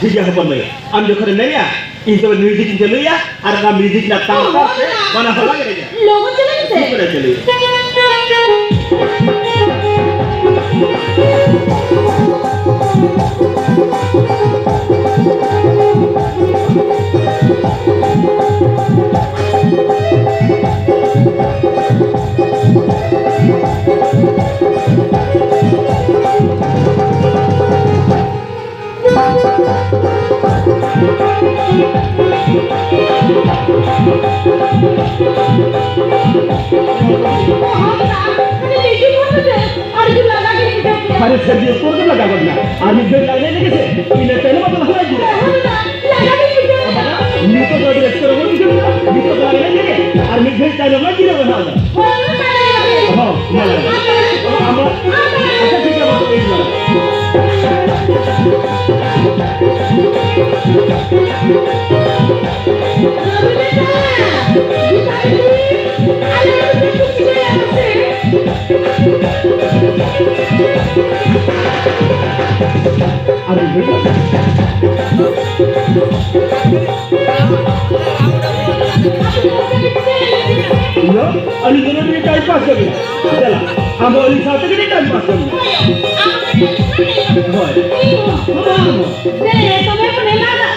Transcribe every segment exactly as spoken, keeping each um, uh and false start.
ᱴᱷᱤᱠ ᱜᱮᱭᱟ ᱦᱚᱯᱚᱱ ᱢᱟᱹᱭ, ᱟᱢ ᱡᱚᱠᱷᱚᱱᱮᱢ ᱢᱮᱱᱮᱜᱼᱟ, ᱤᱧ ᱛᱚᱵᱮ ᱢᱤᱭᱩᱡᱤᱠ ᱤᱧ ᱪᱟᱹᱞᱩᱭᱟ ᱟᱨ ᱚᱱᱟ ᱢᱤᱭᱩᱡᱤᱠ ᱨᱮᱱᱟᱜ ᱛᱟᱞ ᱛᱟᱞ ᱛᱮ ᱵᱟᱱᱟ ᱦᱚᱲ ᱞᱟᱝ ᱮᱱᱮᱡᱟ᱾ ᱞᱚᱜᱚᱱ ᱪᱟᱞᱟᱜ ᱢᱮᱥᱮ᱾ ᱪᱮᱫ ᱠᱚᱨᱮ ᱪᱟᱹᱞᱩᱭᱟ? ᱟᱨᱮ ᱥᱟᱹᱨᱤ ᱩᱛᱟᱹᱨ ᱜᱮ ᱞᱟᱜᱟᱣ ᱜᱚᱫ ᱱᱟ᱾ ᱟᱨ ᱢᱤᱫ ᱜᱷᱟᱹᱲᱤᱡ ᱞᱟᱜᱽᱲᱮ ᱮᱱᱮᱡ ᱜᱮᱥᱮ, ᱤᱱᱟᱹ ᱛᱟᱭᱱᱚᱢ ᱟᱫᱚ ᱞᱟᱦᱟ ᱤᱫᱤ᱾ ᱱᱤᱛᱚᱜ ᱫᱚ ᱟᱹᱰᱤ ᱨᱟᱹᱥᱠᱟᱹ ᱨᱚᱢᱚᱡᱽ ᱵᱩᱡᱷᱟᱹᱜ ᱠᱟᱱᱟ᱾ ᱱᱤᱛᱚᱜ ᱫᱚ ᱞᱟᱜᱽᱲᱮ ᱮᱱᱮᱡ ᱜᱮ, ᱟᱨ ᱢᱤᱫ ᱜᱷᱟᱹᱲᱤᱡ ᱛᱟᱭᱱᱚᱢ ᱞᱟᱝ ᱡᱤᱨᱟᱹᱣ ᱜᱚᱫᱚᱜᱼᱟ ᱟᱫᱚ᱾ ᱦᱚᱸ, ᱢᱟ ᱞᱟᱜᱽᱲᱮ᱾ ᱟᱢ ᱫᱚ, ᱟᱪᱪᱷᱟ, ᱴᱷᱤᱠ ᱜᱮᱭᱟ, ᱢᱟ ᱛᱚᱵᱮ ᱤᱧ ᱫᱚ᱾ ᱟᱨ ᱢᱤᱫ ᱜᱷᱟᱹᱲᱤᱡ᱾ ᱤᱧ ᱫᱚ ᱟᱹᱞᱤᱧ ᱫᱚ ᱱᱚᱰᱮ ᱴᱟᱭᱤᱢ ᱯᱟᱥ ᱠᱟᱹᱢᱤ᱾ ᱪᱟᱞᱟᱜ᱾ ᱟᱢ ᱫᱚ ᱟᱹᱞᱤᱧ ᱥᱟᱶ ᱛᱮᱜᱮ ᱴᱟᱭᱤᱢ ᱯᱟᱥ ᱠᱟᱹᱢᱤ᱾ ᱦᱳᱭ᱾ ᱫᱮ, ᱛᱚᱵᱮ ᱵᱚᱱ ᱮᱢᱟᱫᱟ᱾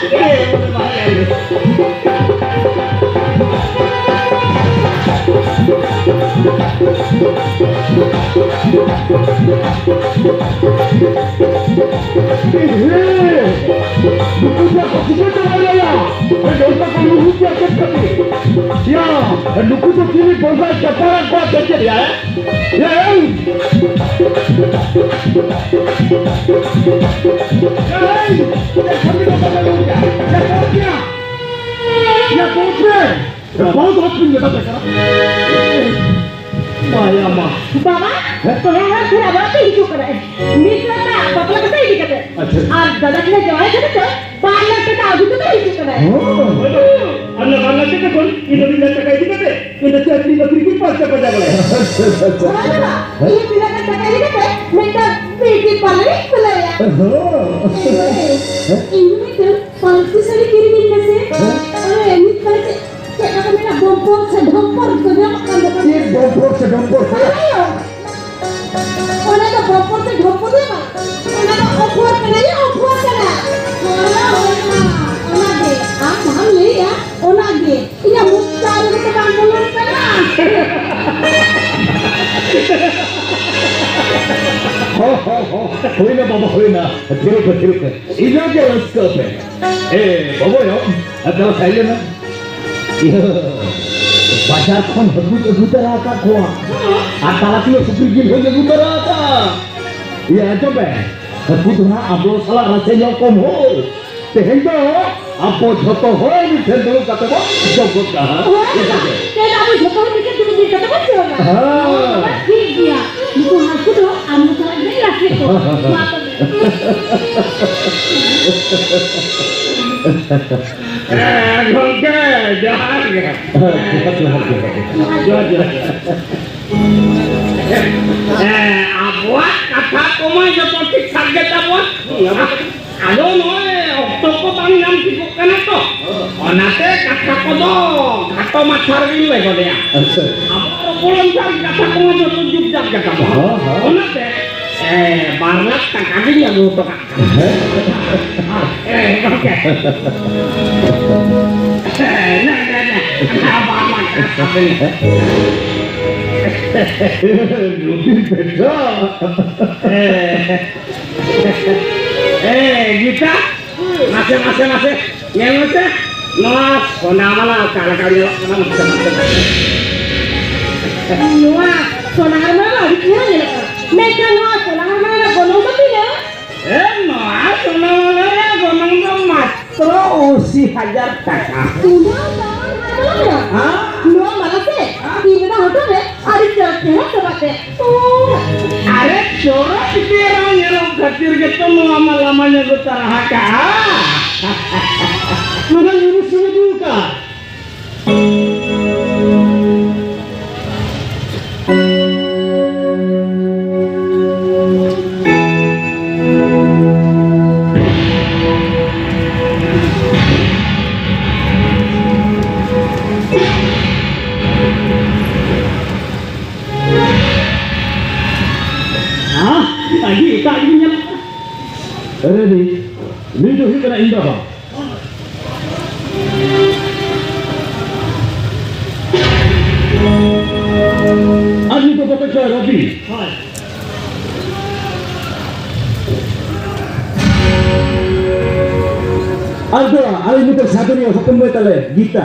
ᱱᱩᱠᱩ ᱫᱚ ᱠᱚ ᱪᱤᱠᱟᱹ ᱪᱟᱵᱟ ᱞᱮᱭᱟ? ᱱᱚᱝᱠᱟ ᱠᱚ ᱞᱩᱦᱩᱠ ᱜᱮᱭᱟ ᱪᱮᱫ ᱠᱷᱟᱹᱛᱤᱨ? ᱭᱟ, ᱱᱩᱠᱩ ᱫᱚ ᱪᱤᱞᱤ ᱵᱚᱸᱜᱟᱭ ᱪᱟᱯᱟᱲ ᱟᱠᱚᱣᱟ ᱥᱮ ᱪᱮᱫ ᱭᱟ? ᱮᱭ! ᱮᱭ! ᱮᱭ, ᱥᱟᱢᱤ ᱵᱟᱵᱟ ᱵᱟᱵᱟ ᱜᱚᱢᱠᱮ, ᱭᱟ, ᱯᱚᱦᱚᱸᱪ ᱜᱮᱭᱟ᱾ ᱭᱟ, ᱯᱚᱦᱚᱸᱪ ᱨᱮ᱾ ᱵᱚᱦᱩᱛ ᱦᱚᱲ ᱯᱮ ᱢᱮᱛᱟ ᱯᱮ ᱠᱟᱱᱟ᱾ ᱢᱟᱭᱟ ᱢᱟ᱾ ᱵᱟᱵᱟ, ᱦᱮᱸ? ᱛᱚ ᱦᱮᱸ, ᱦᱮᱸ, ᱯᱷᱤᱨ ᱟᱵᱟᱨ ᱯᱮ ᱦᱤᱡᱩᱜ ᱠᱟᱱᱟ᱾ ᱢᱤᱫ ᱥᱟᱶᱛᱮ ᱵᱟᱯᱞᱟ ᱠᱟᱛᱮ ᱤᱫᱤ ᱠᱟᱛᱮ᱾ ᱟᱪᱪᱷᱟ᱾ ᱟᱨ ᱫᱟᱫᱟ ᱴᱷᱮᱱ ᱡᱟᱶᱟᱭ ᱠᱟᱛᱮ ᱛᱚ ᱵᱟᱨ ᱞᱟᱠᱷ ᱴᱟᱠᱟ ᱟᱹᱜᱩ ᱠᱟᱛᱮ ᱦᱤᱡᱩᱜ ᱠᱟᱱᱟᱭ᱾ ᱦᱚᱸ᱾ ᱟᱨ ᱚᱱᱟ ᱵᱟᱨ ᱞᱟᱠᱷ ᱴᱟᱠᱟ ᱠᱷᱚᱱ ᱤᱧ ᱫᱚ ᱢᱤᱫ ᱞᱟᱠᱷ ᱴᱟᱠᱟ ᱤᱫᱤ ᱠᱟᱛᱮ ᱤᱧ ᱫᱚ ᱪᱟᱹᱠᱨᱤ ᱵᱟᱹᱠᱨᱤ ᱠᱚᱧ ᱯᱟᱨᱪᱟ ᱯᱟᱨᱪᱟ ᱵᱟᱲᱟᱭᱟ᱾ ᱟᱪᱪᱷᱟ, ᱟᱪᱪᱷᱟ, ᱟᱪᱪᱷᱟ᱾ ᱦᱳᱭ ᱫᱟᱫᱟ, ᱤᱧ ᱦᱚᱸ ᱛᱤᱱᱟᱹᱜ ᱜᱟᱱ ᱴᱟᱠᱟ ᱤᱫᱤ ᱠᱟᱛᱮ ᱢᱤᱫᱴᱟᱝ beauty parlour ᱤᱧ ᱠᱷᱩᱞᱟᱹᱣᱮᱭᱟ᱾ ᱦᱚᱸ᱾ ᱦᱳᱭ᱾ ᱤᱧ ᱦᱚᱸ ᱢᱤᱫᱴᱟᱝ ᱯᱟᱹᱧᱪᱤ ᱥᱟᱹᱲᱤ ᱠᱤᱨᱤᱧ ᱤᱧ ᱢᱮᱥᱮ᱾ ᱦᱮᱸ? ᱟᱨ ᱢᱤᱫ ᱯᱟᱹᱧᱪᱤ ᱪᱮᱫ ᱠᱚ ᱢᱮᱱᱟ, ᱰᱚᱢᱯᱚᱨ ᱥᱮ ᱰᱷᱚᱢᱯᱚᱨ ᱠᱚ ᱧᱟᱢᱚᱜ ᱠᱟᱱ ᱫᱚ᱾ ᱪᱮᱫ ᱰᱚᱢᱯᱚᱨ ᱥᱮ ᱰᱚᱢᱯᱚᱨ ᱠᱚ? ᱦᱳᱭ᱾ ᱚᱱᱟ ᱫᱚ ᱰᱚᱢᱯᱚᱨ ᱥᱮ ᱰᱷᱚᱢᱯᱚᱨ ᱫᱚ ᱵᱟᱝ, ᱚᱱᱟ ᱫᱚ ᱚᱯᱷᱚᱨ ᱠᱟᱱᱟ ᱭᱟ, ᱚᱯᱷᱚᱨ ᱠᱟᱱᱟ᱾ ᱦᱳᱭ, ᱦᱳᱭ, ᱚᱱᱟ, ᱚᱱᱟ ᱜᱮ᱾ ᱟᱢ ᱡᱟᱦᱟᱸᱢ ᱞᱟᱹᱭᱮᱜᱼᱟ, ᱚᱱᱟ ᱜᱮ᱾ ᱤᱧᱟᱜ ᱢᱚᱪᱟ ᱨᱮᱜᱮ ᱛᱚ ᱵᱟᱝ ᱵᱚᱞᱚᱱ ᱠᱟᱱᱟ᱾ ᱦᱚ, ᱦᱚ, ᱦᱚ, ᱦᱩᱭᱱᱟ ᱵᱟᱵᱟ, ᱦᱩᱭᱱᱟ᱾ ᱛᱷᱤᱨᱚᱜ ᱯᱮ, ᱛᱷᱤᱨᱚᱜ ᱯᱮ᱾ ᱤᱱᱟᱹᱜᱮ ᱨᱟᱹᱥᱠᱟᱹ ᱯᱮ᱾ ᱮ, ᱵᱟᱵᱟ ᱭᱳ, ᱟᱫᱚ ᱛᱟᱦᱞᱮ ᱱᱟ᱾ ᱤᱭᱟᱹ, ᱵᱟᱡᱟᱨ ᱠᱷᱚᱱ ᱦᱟᱹᱠᱩᱧ ᱟᱹᱜᱩ ᱛᱟᱨᱟ ᱟᱠᱟᱫ ᱠᱚᱣᱟ᱾ ᱟᱨ ᱛᱟᱞᱟ ᱠᱤᱞᱳ ᱥᱩᱠᱨᱤ ᱡᱤᱞ ᱦᱚᱸᱧ ᱟᱹᱜᱩ ᱛᱟᱨᱟ ᱟᱠᱟᱫᱼᱟ᱾ ᱤᱭᱟᱹ, ᱟᱸᱡᱚᱢ ᱢᱮ, ᱦᱟᱹᱠᱩ ᱫᱚ ᱱᱟᱦᱟᱜ ᱟᱢᱵᱽᱲᱚ ᱥᱟᱞᱟᱜ ᱨᱟᱥᱮ ᱧᱚᱜ ᱠᱚᱢ ᱦᱳ᱾ ᱛᱮᱦᱮᱧ ᱫᱚ ᱟᱵᱚ ᱡᱷᱚᱛᱚ ᱦᱚᱲ ᱢᱤᱫ ᱴᱷᱮᱱ ᱫᱩᱲᱩᱵ ᱠᱟᱛᱮ ᱵᱚᱱ ᱡᱚᱢ ᱜᱚᱫ ᱠᱟᱜᱼᱟ᱾ ᱦᱳᱭ, ᱤᱱᱠᱟᱹ ᱜᱮ᱾ ᱛᱮᱦᱮᱧ ᱟᱵᱚ ᱡᱷᱚᱛᱚ ᱦᱚᱲ ᱢᱤᱫ ᱴᱷᱮᱱ ᱫᱩᱲᱩᱵ ᱢᱤᱫ ᱠᱟᱛᱮ ᱵᱚᱱ ᱡᱚᱢᱟ᱾ ᱦᱮᱸ᱾ ᱦᱳᱭ, ᱴᱷᱤᱠ ᱜᱮᱭᱟ᱾ ᱱᱩᱠᱩ ᱦᱟᱹᱠᱩ ᱫᱚ ᱟᱢ ᱥᱟᱞᱟᱜ ᱜᱮ ᱨᱟᱥᱮ ᱠᱚᱣᱟ᱾ ᱢᱟ ᱛᱚᱵᱮ᱾ ᱦᱮᱸ, ᱜᱚᱢᱠᱮ, ᱡᱚᱦᱟᱨ ᱜᱮ᱾ ᱡᱚᱦᱟᱨ, ᱡᱚᱦᱟᱨ, ᱡᱚᱦᱟᱨ᱾ ᱡᱚᱦᱟᱨ, ᱡᱚᱦᱟᱨ᱾ ᱦᱮᱸ, ᱟᱵᱚᱣᱟᱜ ᱠᱟᱛᱷᱟ ᱠᱚᱢᱟ ᱡᱚᱛᱚ ᱴᱷᱤᱠ ᱴᱷᱟᱠ ᱜᱮ ᱛᱟᱵᱚᱱ᱾ ᱟᱫᱚ ᱱᱚᱜᱼᱚᱭ ᱚᱠᱛᱚ ᱠᱚ ᱵᱟᱝ ᱧᱟᱢ ᱴᱷᱤᱠᱚᱜ ᱠᱟᱱᱟ ᱛᱚ, ᱚᱱᱟᱛᱮ ᱠᱟᱛᱷᱟ ᱠᱚᱫᱚ ᱠᱷᱟᱴᱚ ᱢᱟᱪᱷᱟ ᱨᱮᱜᱮᱧ ᱞᱟᱹᱭ ᱜᱚᱫᱮᱜᱼᱟ᱾ ᱟᱪᱪᱷᱟ᱾ ᱟᱵᱚᱣᱟᱜ ᱨᱚᱯᱚᱲ ᱚᱱᱩᱥᱟᱨ ᱠᱟᱛᱷᱟ ᱠᱚᱢᱟ ᱡᱚᱛᱚ ᱡᱩᱛ ᱡᱟᱠ ᱜᱮ ᱛᱟᱵᱚᱱ᱾ ᱦᱚᱸ, ᱦᱚᱸ᱾ ᱚᱱᱟᱛᱮ, ᱮ, ᱵᱟᱨ ᱞᱟᱠᱷ ᱴᱟᱠᱟ ᱜᱤᱧ ᱟᱹᱜᱩ ᱦᱚᱴᱚ ᱠᱟᱜ ᱠᱟᱱᱟ᱾ ᱦᱮᱸ᱾ ᱦᱮᱸ, ᱜᱚᱢᱠᱮ᱾ ᱦᱮᱸ, ᱱᱮ, ᱱᱮ, ᱱᱮ᱾ ᱵᱟᱨ ᱞᱟᱠᱷ ᱴᱟᱠᱟ ᱛᱟᱵᱮᱱ᱾ ᱨᱩᱴᱤ ᱯᱮᱴᱷᱟ᱾ ᱦᱮᱸ᱾ ᱮ, ᱜᱤᱛᱟ, ᱢᱟᱥᱮ, ᱢᱟᱥᱮ, ᱢᱟᱥᱮ, ᱧᱮᱞ ᱢᱮᱥᱮ, ᱱᱚᱣᱟ ᱥᱚᱱᱟ ᱢᱟᱞᱟ ᱚᱠᱟ ᱞᱮᱠᱟ ᱧᱮᱞᱚᱜ ᱠᱟᱱᱟ? ᱢᱟᱥᱮ, ᱢᱟᱥᱮ, ᱢᱟᱥᱮ᱾ ᱱᱚᱣᱟ ᱥᱚᱱᱟ ᱦᱟᱨ ᱢᱟᱞᱟ ᱟᱹᱰᱤ ᱪᱮᱦᱨᱟ ᱧᱮᱞᱚᱜ ᱠᱟᱱᱟ, ᱢᱮᱱᱠᱷᱟᱱ ᱱᱚᱣᱟ ᱥᱚᱱᱟ ᱦᱟᱨ ᱢᱟᱞᱟ ᱨᱮᱱᱟᱜ ᱜᱚᱱᱚᱝ ᱫᱚ ᱛᱤᱱᱟᱹᱜ? ᱮ, ᱱᱚᱣᱟ ᱥᱚᱱᱟ ᱢᱟᱞᱟ ᱨᱮᱭᱟᱜ ᱜᱚᱱᱚᱝ ᱫᱚ ᱢᱟᱛᱨᱚ ᱟᱥᱤ ᱦᱟᱡᱟᱨ ᱴᱟᱠᱟ᱾ ᱩᱱᱟᱹᱜ ᱫᱟᱢᱟᱱ ᱦᱟᱨ ᱢᱟᱞᱟ ᱠᱟᱱᱟ? ᱦᱮᱸ? ᱱᱚᱣᱟ ᱢᱟᱞᱟ ᱥᱮ ᱤᱧ ᱫᱟᱫᱟ ᱦᱚᱴᱚᱜ ᱨᱮ ᱟᱹᱰᱤ ᱪᱚᱨᱚᱠ ᱪᱮᱦᱨᱟ ᱥᱟᱵᱟᱜ ᱛᱮ᱾ ᱟᱨᱮ ᱪᱚᱨᱚᱠ ᱪᱮᱦᱨᱟ ᱧᱮᱞᱚᱜ ᱠᱷᱟᱹᱛᱤᱨ ᱜᱮᱛᱚ ᱱᱚᱣᱟ ᱢᱟᱞᱟ ᱢᱟᱧ ᱟᱹᱜᱩ ᱛᱟᱨᱟ ᱟᱠᱟᱜᱼᱟ᱾ ᱱᱚᱰᱮ ᱧᱩᱨᱩ ᱥᱩᱨᱩ ᱟᱠᱟᱫ᱾ ᱦᱮᱸ? ᱟᱹᱰᱤ ᱮᱴᱟᱜ ᱜᱮᱧ ᱧᱮᱞᱚᱜ ᱠᱟᱱᱟ᱾ ᱟᱨᱮ ᱨᱮ, ᱱᱩᱭ ᱫᱚ ᱦᱩᱭᱩᱜ ᱠᱟᱱᱟ ᱤᱧ ᱵᱟᱵᱟ᱾ ᱟᱨ ᱱᱩᱭ ᱫᱚ ᱵᱚᱠᱚᱧ ᱠᱚᱲᱟ ᱨᱚᱵᱤ᱾ ᱦᱳᱭ᱾ ᱟᱨ ᱫᱚ ᱟᱞᱮ ᱱᱩᱠᱩ ᱥᱟᱫᱚᱱᱤᱭᱟᱹ ᱦᱚᱯᱚᱱ ᱢᱟᱹᱭ ᱛᱟᱞᱮ, ᱜᱤᱛᱟ᱾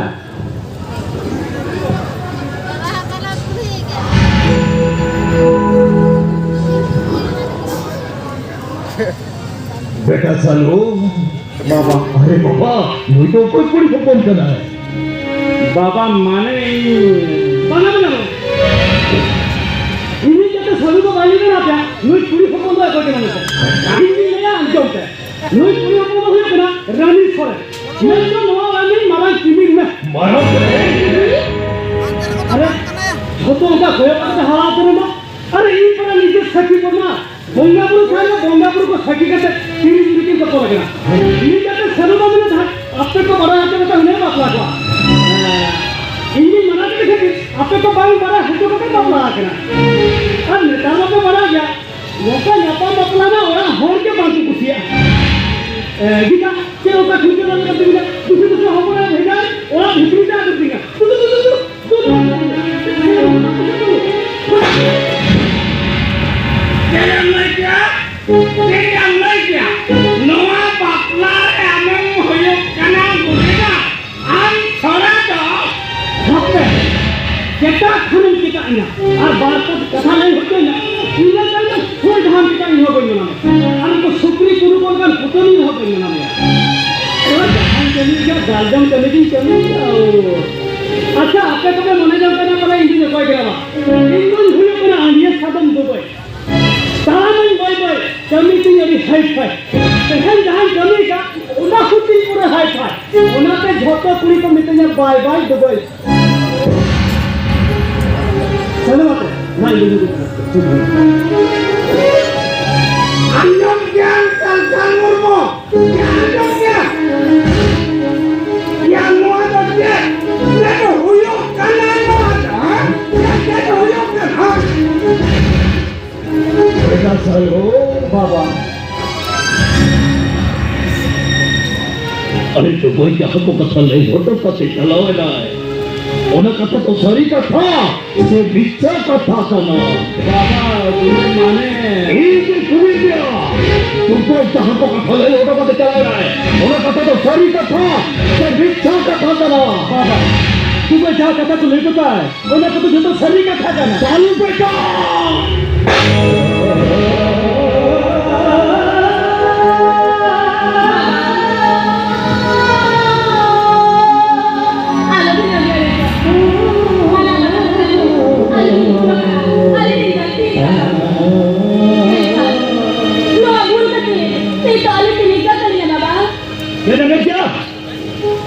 ᱵᱮᱴᱟ ᱥᱟᱞᱩ, ᱵᱟᱵᱟ᱾ ᱟᱨᱮ ᱵᱟᱵᱟ, ᱱᱩᱭ ᱫᱚ ᱚᱠᱚᱭ ᱠᱩᱲᱤ ᱦᱚᱯᱚᱱ ᱠᱟᱱᱟᱭ? ᱵᱟᱵᱟ, ᱢᱟᱱᱮ ᱤᱧ ᱵᱟᱝᱟ, ᱵᱟᱝᱟ, ᱵᱟᱝᱟ᱾ ᱤᱧᱤᱡ ᱡᱟᱛᱮ ᱥᱟᱞᱩ ᱫᱚ ᱵᱟᱭ ᱞᱟᱹᱭ ᱫᱟᱲᱮᱭᱟᱯᱮᱭᱟ, ᱱᱩᱭ ᱠᱩᱲᱤ ᱦᱚᱯᱚᱱ ᱫᱚ ᱚᱠᱚᱭ ᱠᱟᱱᱟ ᱢᱮᱱᱛᱮ᱾ ᱤᱧ ᱜᱤᱧ ᱞᱟᱹᱭᱟ, ᱟᱸᱡᱚᱢ ᱯᱮ᱾ ᱱᱩᱭ ᱠᱩᱲᱤ ᱦᱚᱯᱚᱱ ᱫᱚ ᱦᱩᱭᱩᱜ ᱠᱟᱱᱟ ᱨᱟᱱᱤ ᱥᱚᱨᱮᱱ᱾ ᱢᱮᱱᱫᱚ ᱱᱚᱣᱟ ᱚᱲᱟᱜ ᱨᱤᱱᱤᱡ ᱢᱟᱨᱟᱝ ᱠᱤᱢᱤᱱ ᱢᱮ᱾ ᱢᱟᱨᱟᱝ ᱠᱤᱢᱤᱱ? ᱟᱨᱮ, ᱡᱷᱚᱛᱚ ᱚᱱᱠᱟ ᱠᱚᱭᱚᱜ ᱠᱟᱛᱮ ᱦᱟᱨᱟ ᱩᱛᱟᱹᱨ ᱮᱱᱟ᱾ ᱟᱨᱮ, ᱤᱧ ᱯᱟᱲᱟ ᱱᱤᱡᱮ ᱥᱟᱹᱠᱷᱤ ᱵᱚᱱᱟ᱾ ᱵᱚᱸᱜᱟ ᱵᱩᱨᱩ ᱠᱷᱟᱱ ᱫᱚ ᱵᱚᱸᱜᱟ ᱵᱩᱨᱩ ᱠᱚ ᱥᱟᱹᱠᱷᱤ ᱠᱟᱛᱮ ᱛᱤᱨᱤ ᱡᱩᱨᱤ ᱠᱤᱱ ᱛᱚᱯᱚᱞ ᱟᱠᱟᱱᱟ᱾ ᱤᱧ ᱡᱟᱛᱮ ᱥᱟᱹᱨᱩ ᱵᱟᱹᱵᱩ ᱞᱮ ᱛᱟᱦᱮᱸᱫ, ᱟᱯᱮ ᱠᱚ ᱵᱟᱲᱟᱭ ᱦᱚᱪᱚ ᱠᱟᱛᱮ ᱦᱩᱱᱟᱹᱝ ᱵᱟᱯᱞᱟ ᱠᱚᱣᱟ᱾ ᱤᱧ ᱜᱤᱧ ᱢᱟᱱᱟ ᱠᱮᱫ ᱠᱷᱟᱹᱛᱤᱨ ᱟᱯᱮ ᱠᱚ ᱵᱟᱝ ᱵᱟᱲᱟᱭ ᱦᱚᱪᱚ ᱠᱟᱛᱮ ᱵᱟᱯᱞᱟ ᱟᱠᱟᱱᱟ᱾ ᱟᱨ ᱱᱮᱛᱟᱨ ᱢᱟᱯᱮ ᱵᱟᱲᱟᱭ ᱜᱮᱭᱟ, ᱱᱚᱝᱠᱟ ᱧᱟᱯᱟᱢ ᱵᱟᱯᱞᱟ ᱢᱟ ᱚᱲᱟᱜ ᱦᱚᱲ ᱜᱮ ᱵᱟᱝ ᱠᱚ ᱠᱩᱥᱤᱭᱟᱜᱼᱟ᱾ ᱮ, ᱜᱤᱫᱟ, ᱪᱮᱫ ᱚᱱᱠᱟ ᱴᱷᱤᱠᱟᱹ ᱵᱟᱝ ᱠᱟᱱ ᱛᱟᱹᱵᱤᱱᱟ? ᱫᱩᱥᱨᱟᱹ ᱫᱩᱥᱨᱟᱹ ᱦᱚᱯᱚᱱ ᱮ ᱵᱷᱮᱡᱟᱭ, ᱚᱲᱟᱜ ᱵᱷᱤᱛᱨᱤ ᱛᱮ ᱟᱹᱜᱩ ᱵᱤᱱᱟ᱾ ᱫᱩ, ᱫᱩ, ᱫᱩ, ᱫᱩ, ᱫᱩ᱾ ᱪᱮᱫ ᱮᱢ ᱞᱟᱹᱭ ᱠᱮᱜᱼᱟ? ᱪᱮᱫ ᱮᱢ ᱞᱟᱹᱭ ᱠᱮᱜᱼᱟ? ᱱᱚᱣᱟ ᱵᱟᱯᱞᱟ ᱨᱮ ᱟᱢᱮᱢ ᱦᱩᱭᱩᱜ ᱠᱟᱱᱟ ᱜᱩᱰᱤ ᱫᱟᱜ᱾ ᱟᱢ ᱪᱷᱟᱲᱟ ᱫᱚ ᱦᱟᱯᱮ, ᱪᱮᱛᱟ ᱠᱷᱟᱱᱮᱢ ᱪᱮᱛᱟᱜ ᱮᱱᱟ᱾ ᱟᱨ ᱵᱟᱨ ᱯᱮ ᱠᱟᱛᱷᱟ ᱞᱟᱹᱭ ᱦᱚᱪᱚᱭ ᱢᱮ᱾ ᱤᱱᱟᱹ ᱛᱟᱭᱚᱢ ᱥᱩᱭ ᱰᱟᱦᱟᱨ ᱪᱮᱛᱟᱜ ᱤᱧ ᱦᱚᱸ ᱵᱟᱹᱧ ᱢᱟᱱᱟᱣᱟ᱾ ᱟᱨ ᱩᱱᱠᱩ ᱥᱩᱠᱨᱤ ᱠᱩᱰᱩ ᱠᱚ ᱞᱮᱠᱟᱱ ᱯᱩᱛᱟᱹᱱᱤ ᱦᱚᱸ ᱵᱟᱹᱧ ᱢᱟᱱᱟᱣ ᱢᱮᱭᱟ᱾ ᱚᱱᱟ ᱡᱟᱦᱟᱸᱭ ᱠᱟᱹᱢᱤ ᱜᱮᱭᱟ, ᱜᱟᱨᱡᱚᱱ ᱠᱟᱹᱢᱤ ᱜᱤᱧ ᱠᱟᱹᱢᱤ ᱜᱮᱭᱟ᱾ ᱳ᱾ ᱟᱪᱪᱷᱟ, ᱟᱯᱮ ᱫᱚᱯᱮ ᱢᱚᱱᱮ ᱡᱚᱝ ᱠᱟᱱᱟ ᱯᱟᱞᱮ ᱤᱧ ᱫᱩᱧ ᱚᱠᱚᱭ ᱠᱟᱱᱟ ᱵᱟ? ᱤᱧ ᱫᱩᱧ ᱦᱩᱭᱩᱜ ᱠᱟᱱᱟ ᱟᱸᱰᱤᱭᱟᱹ ᱥᱟᱫᱚᱢ ᱫᱩᱵᱟᱹᱭ᱾ ᱛᱟᱲᱟᱢᱟᱹᱧ ᱵᱟᱹᱭ ᱵᱟᱹᱭ, ᱠᱟᱹᱢᱤ ᱛᱤᱧ ᱦᱟᱭ ᱯᱷᱟᱭ᱾ ᱛᱮᱦᱮᱧ ᱡᱟᱦᱟᱸᱧ ᱠᱟᱹᱢᱤ ᱠᱟᱜ, ᱚᱱᱟ ᱠᱷᱚᱱ ᱫᱚᱧ ᱯᱩᱨᱟᱹ ᱦᱟᱭ ᱯᱷᱟᱭ᱾ ᱚᱱᱟᱛᱮ ᱡᱷᱚᱛᱚ ᱠᱩᱲᱤ ᱠᱚ ᱢᱤᱛᱟᱹᱧᱟ, "ᱵᱟᱭ ᱵᱟᱭ ᱫᱩᱵᱟᱭ᱾" ᱥᱮᱱᱚᱜ ᱟᱯᱮ, ᱢᱟ ᱤᱧ ᱫᱩᱲᱩᱵ ᱠᱟᱱᱟ᱾ ᱟᱸᱡᱚᱢ ᱜᱮᱭᱟᱢ, ᱥᱟᱞᱠᱷᱟᱱ ᱢᱩᱨᱢᱩ? ᱟᱸᱡᱚᱢ ᱜᱮᱭᱟᱢ? ᱭᱟ, ᱱᱚᱣᱟ ᱫᱚ ᱪᱮᱫ? ᱪᱮᱫ ᱦᱩᱭᱩᱜ ᱠᱟᱱᱟ ᱱᱚᱣᱟ ᱫᱚ, ᱦᱮᱸ? ᱪᱮᱫ ᱦᱩᱭᱩᱜ ᱠᱟᱱᱟ? ᱵᱮᱴᱟ ᱥᱟᱭᱳ, ᱵᱟᱵᱟ᱾ ᱟᱨᱮ ᱫᱩᱵᱟᱭ ᱡᱟᱦᱟᱸ ᱠᱚ ᱠᱟᱛᱷᱟ ᱞᱟᱹᱭ ᱦᱚᱴᱚ ᱠᱟᱛᱮ ᱪᱟᱞᱟᱣ ᱮᱱᱟᱭ, ᱚᱱᱟ ᱠᱟᱛᱷᱟ ᱫᱚ ᱥᱟᱹᱨᱤ ᱠᱟᱛᱷᱟ ᱥᱮ ᱢᱤᱛᱷᱭᱟ ᱠᱟᱛᱷᱟ ᱠᱟᱱᱟ? ᱵᱟᱵᱟ, ᱫᱩᱵᱟᱭ ᱢᱟᱱᱮ? ᱤᱧ ᱜᱮ ᱠᱩᱞᱤ ᱢᱮᱭᱟ, ᱫᱩᱵᱟᱭ ᱡᱟᱦᱟᱸ ᱠᱚ ᱠᱟᱛᱷᱟ ᱞᱟᱹᱭ ᱦᱚᱴᱚ ᱠᱟᱛᱮ ᱪᱟᱞᱟᱣ ᱮᱱᱟᱭ, ᱚᱱᱟ ᱠᱟᱛᱷᱟ ᱫᱚ ᱥᱟᱹᱨᱤ ᱠᱟᱛᱷᱟ ᱥᱮ ᱢᱤᱛᱷᱭᱟ ᱠᱟᱛᱷᱟ ᱠᱟᱱᱟ? ᱵᱟᱵᱟ, ᱫᱩᱵᱟᱭ ᱡᱟᱦᱟᱸ ᱠᱟᱛᱷᱟ ᱠᱚ ᱞᱟᱹᱭ ᱦᱚᱴᱚ ᱠᱟᱜᱼᱟ, ᱚᱱᱟ ᱠᱚᱫᱚ ᱡᱚᱛᱚ ᱥᱟᱹᱨᱤ ᱠᱟᱛᱷᱟ ᱠᱟᱱᱟ᱾ ᱪᱟᱞᱩ ᱵᱮᱴᱟ! ᱟᱞᱚᱵᱤᱱ ᱨᱟᱹᱜᱤᱜᱼᱟ᱾ ᱟᱹᱞᱤᱧ ᱵᱟᱹᱲᱛᱤ ᱟᱠᱟᱱᱟ᱾ ᱱᱚᱣᱟ ᱵᱷᱩᱞ ᱠᱷᱟᱹᱛᱤᱨ ᱱᱤᱛᱚᱜ ᱟᱹᱞᱤᱧ ᱵᱤᱱ ᱤᱠᱟᱹ ᱠᱟᱹᱞᱤᱧᱟ, ᱵᱟᱵᱟ᱾ ᱪᱮᱫ ᱮᱢ ᱢᱮᱱ ᱠᱮᱫᱟ?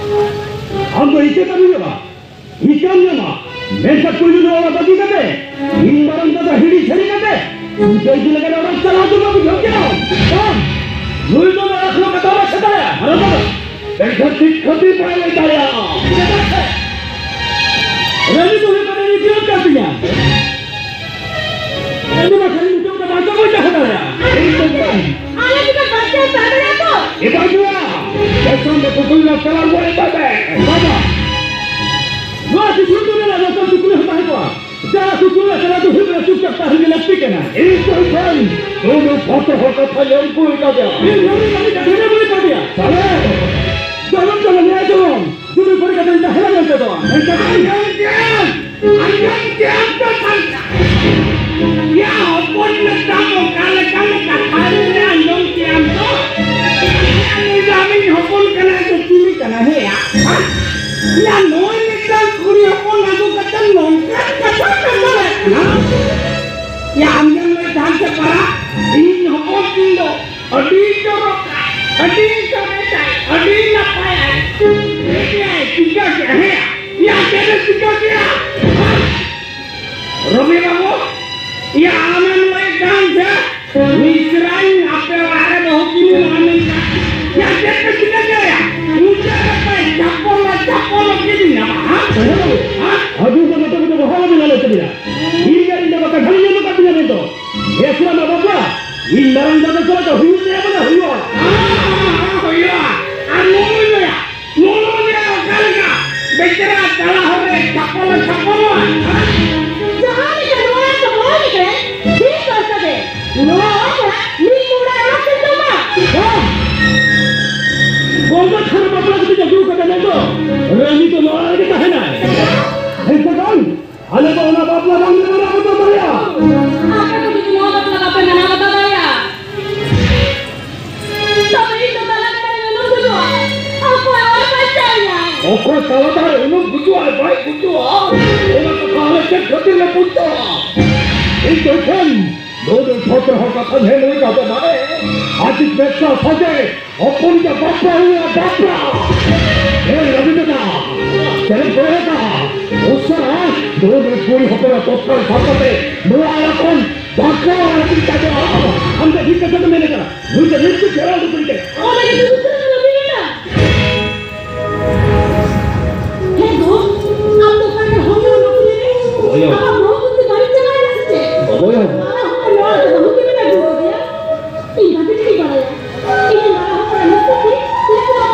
ᱟᱢ ᱫᱚ ᱤᱠᱟᱹ ᱠᱟᱹᱢᱤ ᱦᱩᱭᱩᱜᱼᱟ᱾ ᱤᱠᱟᱹᱢ ᱧᱟᱢᱟ, ᱢᱮᱱᱠᱷᱟᱱ ᱯᱩᱭᱞᱩ ᱱᱚᱣᱟ ᱚᱲᱟᱜ ᱵᱟᱹᱜᱤ ᱠᱟᱛᱮ, ᱤᱧ ᱢᱟᱨᱟᱝ ᱫᱟᱫᱟ ᱦᱤᱲᱤ ᱪᱷᱟᱹᱲᱤ ᱠᱟᱛᱮ, ᱤᱧ ᱫᱚ ᱤᱫᱤ ᱞᱟᱜᱟᱱ ᱚᱲᱟᱜ ᱪᱟᱞᱟᱣ ᱫᱚ ᱵᱟᱹᱧ ᱵᱩᱡᱷᱟᱹᱣ ᱠᱮᱫᱟ᱾ ᱵᱟᱝ, ᱱᱩᱭ ᱫᱚ ᱱᱚᱣᱟ ᱠᱷᱚᱱ ᱠᱟᱛᱷᱟ ᱵᱟᱭ ᱥᱮᱫᱟᱭᱟ᱾ ᱟᱨ ᱚᱱᱟ ᱫᱚ ᱢᱮᱱᱠᱷᱟᱱ ᱪᱮᱫ ᱠᱷᱟᱹᱛᱤᱨ ᱵᱟᱭ ᱞᱟᱹᱭ ᱫᱟᱲᱮᱭᱟᱜᱼᱟ? ᱪᱮᱫᱟᱜ ᱥᱮ ᱨᱟᱹᱱᱤ ᱫᱚ ᱦᱩᱭᱩᱜ ᱠᱟᱱᱟ ᱤᱧ ᱡᱤᱭᱚᱱ ᱠᱟᱱ ᱛᱤᱧᱟ᱾ ᱤᱧ ᱫᱚ ᱵᱟᱠᱷᱟᱱ ᱱᱤᱛᱚᱜ ᱫᱚ ᱵᱟᱧᱪᱟᱣ ᱵᱟᱹᱧ ᱛᱟᱦᱮᱸ ᱫᱟᱲᱮᱭᱟᱜᱼᱟ᱾ ᱤᱧ ᱫᱚ ᱵᱟᱹᱧ ᱟᱞᱮ ᱪᱮᱫᱟᱜ ᱵᱟᱧᱪᱟᱣ ᱛᱟᱦᱮᱸ ᱫᱟᱲᱮᱭᱟᱜᱼᱟ ᱛᱚ? ᱮ ᱵᱟᱹᱵᱩᱣᱟ, ᱯᱮᱥᱚᱱ ᱫᱚ ᱠᱩᱠᱩᱭ ᱞᱟ ᱪᱟᱞᱟᱣ ᱜᱚᱫ ᱮᱱ ᱛᱟᱯᱮ᱾ ᱵᱟᱵᱟ, ᱱᱚᱣᱟ ᱫᱤᱥᱚᱢ ᱫᱩᱱᱤᱭᱟᱹ ᱨᱮ ᱡᱚᱛᱚ ᱠᱩᱠᱞᱤ ᱦᱚᱸ ᱛᱟᱦᱮᱸ ᱠᱚᱜᱼᱟ᱾ ᱡᱟᱦᱟᱸ ᱠᱩᱠᱞᱤ ᱨᱮ ᱛᱮᱞᱟ ᱫᱚ ᱦᱩᱭᱩᱜ ᱠᱟᱱᱟ, ᱪᱩᱯᱪᱟᱯ ᱛᱟᱦᱮᱸ ᱜᱮ ᱞᱟᱹᱠᱛᱤ ᱠᱟᱱᱟ᱾ ᱤᱧ ᱫᱚ ᱵᱟᱹᱧ, ᱱᱩᱱᱩ ᱯᱷᱚᱛᱚ ᱦᱚᱲ ᱠᱟᱛᱷᱟ ᱞᱟᱹᱭ ᱠᱚ ᱞᱮᱠᱟ ᱜᱮ᱾ ᱤᱧ ᱱᱩᱱᱩ ᱞᱟᱹᱜᱤᱫ ᱠᱟᱛᱷᱟ ᱜᱮ ᱵᱟᱹᱧ ᱯᱟᱹᱛᱭᱟᱹᱜᱼᱟ᱾ ᱥᱟᱞᱮ! ᱡᱚᱱᱚᱢ ᱡᱚᱱᱚᱢ ᱱᱤᱭᱟᱹ ᱡᱚᱱᱚᱢ ᱡᱩᱫᱤ ᱯᱚᱨᱤ ᱠᱟᱛᱮ ᱛᱟᱦᱮᱸ ᱞᱮᱱ ᱛᱮᱫᱚ᱾ ᱢᱮᱱᱠᱷᱟᱱ ᱟᱸᱡᱚᱢ ᱠᱮᱫ, ᱟᱸᱡᱚᱢ ᱠᱮᱫ ᱫᱚ ᱥᱟᱞᱟ᱾ ᱭᱟ ᱦᱚᱯᱚᱱ ᱢᱤᱫᱴᱟᱝ ᱚᱠᱟ ᱞᱮᱠᱟᱱ ᱠᱟᱛᱷᱟ ᱨᱮ ᱟᱸᱡᱚᱢ ᱠᱮᱫ ᱟᱢ ᱫᱚ? ᱩᱱᱤ ᱫᱚ ᱟᱢᱤᱡ ᱦᱚᱯᱚᱱ ᱠᱟᱱᱟᱭ ᱥᱮ ᱪᱤᱞᱤ ᱠᱟᱱᱟᱭ? ᱦᱮᱸᱭᱟ? ᱭᱟ ᱱᱩᱭ ᱢᱤᱫᱴᱟᱝ ᱠᱩᱲᱤ ᱦᱚᱯᱚᱱ ᱟᱹᱜᱩ ᱠᱟᱛᱮ ᱱᱚᱝᱠᱟᱱ ᱠᱟᱛᱷᱟ ᱯᱮ ᱨᱚᱲᱮᱫ ᱠᱟᱱᱟ? ᱭᱟ ᱟᱢ ᱜᱮᱢ ᱞᱟᱹᱭ ᱛᱟᱦᱮᱸᱫ ᱥᱮ ᱯᱟᱨᱟ, ᱤᱧ ᱦᱚᱯᱚᱱ ᱛᱤᱧ ᱫᱚ ᱟᱹᱰᱤ ᱪᱚᱨᱚᱠ, ᱟᱹᱰᱤ ᱪᱚᱨᱚᱠ, ᱟᱹᱰᱤ ᱱᱟᱯᱟᱭ᱾ ᱪᱤᱠᱟᱹ ᱠᱮᱫᱼᱟ? ᱦᱮᱸ, ᱭᱟ, ᱪᱮᱫ ᱮ ᱪᱤᱠᱟᱹ ᱠᱮᱫᱼᱟ? ᱨᱚᱵᱤ ᱵᱟᱹᱵᱩ, ᱭᱟ, ᱟᱢᱮᱢ ᱞᱟᱹᱭ ᱠᱟᱱ ᱥᱮ ᱢᱤᱥᱨᱟᱧ ᱟᱯᱮ ᱚᱲᱟᱜ ᱨᱮ ᱵᱟᱹᱦᱩ ᱠᱤᱱ ᱮᱢᱟ ᱢᱮᱱᱛᱮ? ᱭᱟ, ᱪᱮᱫ ᱯᱮ ᱪᱤᱠᱟᱹ ᱠᱮᱫᱼᱟ? ᱢᱩᱪᱟᱹᱫ ᱨᱮ ᱯᱮ ᱪᱟᱯᱚᱞ ᱪᱟᱯᱚᱞ ᱠᱤᱫᱤᱧᱟ, ᱦᱮᱸ? ᱦᱮᱸ? ᱟᱹᱰᱤ ᱠᱚ ᱢᱚᱴᱟ ᱢᱚᱴᱟ ᱵᱟᱦᱟ ᱵᱮᱱᱟᱣ ᱞᱮᱫ ᱛᱟᱵᱤᱱᱟ᱾ ᱤᱧ ᱜᱮ ᱤᱧ ᱫᱚ ᱵᱟᱠᱟ ᱠᱷᱟᱹᱞᱤ ᱧᱟᱢ ᱟᱠᱟᱫ ᱛᱤᱧᱟ ᱢᱮᱱᱛᱮ᱾ ᱵᱮᱥ ᱨᱮ ᱵᱟᱯᱞᱟ, ᱤᱧ ᱢᱟᱨᱟᱝ ᱫᱟᱫᱟ ᱥᱟᱞᱟᱜ ᱫᱚ ᱦᱩᱭᱩᱜ ᱜᱮᱭᱟ ᱵᱟᱝ ᱦᱩᱭᱩᱜᱼᱟ? ᱦᱩᱭᱩᱜᱼᱟ᱾ ᱟᱨ ᱱᱩᱭ ᱫᱚᱭᱟ, ᱱᱩᱭ ᱫᱚᱭᱟ ᱚᱠᱟ ᱞᱮᱠᱟ? ᱵᱮᱪᱟᱨᱟ ᱛᱟᱞᱟ ᱦᱚᱨ ᱨᱮ ᱪᱟᱯᱚᱞ ᱮ ᱪᱟᱯᱚᱞᱚᱜᱼᱟ᱾ ᱡᱟᱦᱟᱸ ᱞᱮᱠᱟ ᱱᱚᱣᱟ ᱪᱟᱯᱚᱞ ᱞᱮᱠᱟ, ᱴᱷᱤᱠ ᱚᱱᱠᱟ ᱜᱮ᱾ ᱱᱚᱣᱟ ᱚᱲᱟᱜ ᱢᱤᱫ ᱢᱚᱬᱮ ᱚᱲᱟᱜ ᱥᱮ ᱡᱚᱢᱟ᱾ ᱵᱟᱝ! ᱵᱚᱸᱜᱟ ᱛᱷᱟᱱ ᱵᱟᱯᱞᱟ ᱠᱟᱛᱮ ᱡᱟᱹᱜᱩ ᱠᱟᱛᱮ ᱢᱮᱱ ᱫᱚ, ᱨᱟᱹᱱᱤ ᱫᱚ ᱱᱚᱣᱟ ᱨᱮᱜᱮ ᱛᱟᱦᱮᱱᱟᱭ᱾ ᱦᱮᱸ ᱥᱮ ᱵᱟᱝ? ᱟᱞᱮ ᱫᱚ ᱚᱱᱟ ᱵᱟᱯᱞᱟ ᱵᱟᱝ ᱞᱮ ᱢᱟᱱᱟᱣ ᱵᱟᱛᱟᱣ ᱫᱟᱲᱮᱭᱟᱜᱼᱟ᱾ ᱟᱯᱮ ᱠᱚ ᱡᱩᱫᱤ ᱱᱚᱣᱟ ᱵᱟᱯᱞᱟ ᱵᱟᱯᱮ ᱢᱟᱱᱟᱣ ᱵᱟᱛᱟᱣ ᱫᱟᱲᱮᱭᱟᱜᱼᱟ, ᱛᱚᱵᱮ ᱤᱧ ᱫᱚ ᱛᱟᱞᱟ ᱛᱟᱞᱟ ᱨᱮ ᱩᱱᱩᱢ ᱜᱩᱡᱩᱜᱼᱟ᱾ ᱚᱠᱚᱭ ᱚᱲ ᱵᱟᱧᱪᱟᱣᱤᱧᱟ? ᱚᱠᱚᱭ ᱛᱟᱞᱟ ᱛᱟᱞᱟ ᱨᱮ ᱩᱱᱩᱢ ᱜᱩᱡᱩᱜᱼᱟ ᱟᱨ ᱵᱟᱭ ᱜᱩᱡᱩᱜᱼᱟ, ᱚᱱᱟ ᱠᱟᱛᱷᱟ ᱟᱞᱮ ᱪᱮᱫ ᱠᱷᱟᱹᱛᱤᱨ ᱞᱮ ᱵᱩᱡᱽ ᱫᱟᱲᱮᱭᱟᱜᱼᱟ? ᱤᱧ ᱫᱚ ᱴᱷᱮᱱ ᱱᱚᱰᱮ ᱥᱚᱛᱨᱚ ᱦᱚᱲ ᱠᱟᱛᱷᱟ ᱧᱮᱞ ᱦᱩᱭ ᱠᱟᱛᱮ ᱢᱟᱱᱮ ᱟᱡ ᱵᱮᱵᱽᱥᱟ ᱥᱟᱡᱮ ᱦᱚᱯᱚᱱᱤᱡᱟᱜ ᱵᱟᱯᱞᱟ ᱦᱩᱭᱩᱜᱼᱟ, ᱵᱟᱯᱞᱟ᱾ ᱮ ᱨᱚᱵᱤ ᱫᱟᱫᱟ, ᱪᱮᱫ ᱮᱢ ᱠᱚᱭᱚᱜ ᱠᱟᱜᱼᱟ? ᱩᱥᱟᱹᱨᱟ ᱱᱚᱰᱮ ᱠᱩᱲᱤ ᱦᱚᱯᱚᱱᱟᱜ ᱛᱚᱛᱠᱟᱞ ᱥᱟᱵ ᱠᱟᱛᱮ ᱱᱚᱣᱟ ᱮᱞᱟᱠᱟ ᱠᱷᱚᱱ ᱵᱟᱯᱞᱟ ᱚᱲᱟᱜ ᱤᱫᱤ ᱠᱟᱛᱮ ᱟᱢ ᱫᱚ ᱴᱷᱤᱠ ᱠᱟᱛᱷᱟ ᱜᱮᱢ ᱢᱮᱱ ᱠᱟᱱᱟ᱾ ᱱᱩᱭ ᱫᱚ ᱱᱤᱛ ᱜᱮ ᱪᱟᱞᱟᱣ ᱩᱰᱩᱠ ᱠᱟᱛᱮ ᱚᱱᱟ ᱜᱮ ᱫᱩᱠ ᱨᱮ ᱨᱚᱵᱤ ᱫᱟᱫᱟ᱾ ᱦᱮᱸ ᱜᱳ, ᱟᱢ ᱫᱚ ᱚᱠᱟ ᱨᱮ ᱦᱚᱲ ᱫᱚ ᱵᱟᱠᱚ ᱧᱮᱞᱮ? ᱦᱳᱭᱳ᱾ ᱟᱢᱟᱜ ᱵᱚᱦᱚᱜ ᱠᱚ ᱪᱮᱫ ᱵᱟᱹᱲᱤᱡ ᱪᱟᱵᱟᱭᱮᱱᱟ ᱥᱮ ᱪᱮᱫ? ᱦᱳᱭᱳ᱾ ᱢᱟᱨᱟᱝ ᱦᱚᱯᱚᱱ ᱱᱚᱣᱟ ᱨᱮᱫᱚ ᱵᱟᱹᱦᱩ ᱠᱤᱱ ᱟᱹᱜᱩ ᱠᱟᱫᱮᱭᱟ? ᱤᱧ ᱵᱷᱟᱹᱜᱤ ᱴᱷᱤᱠ ᱤᱧ ᱵᱟᱲᱟᱭᱟ᱾ ᱤᱧ ᱢᱟᱨᱟᱝ ᱦᱚᱯᱚᱱ ᱱᱚᱣᱟ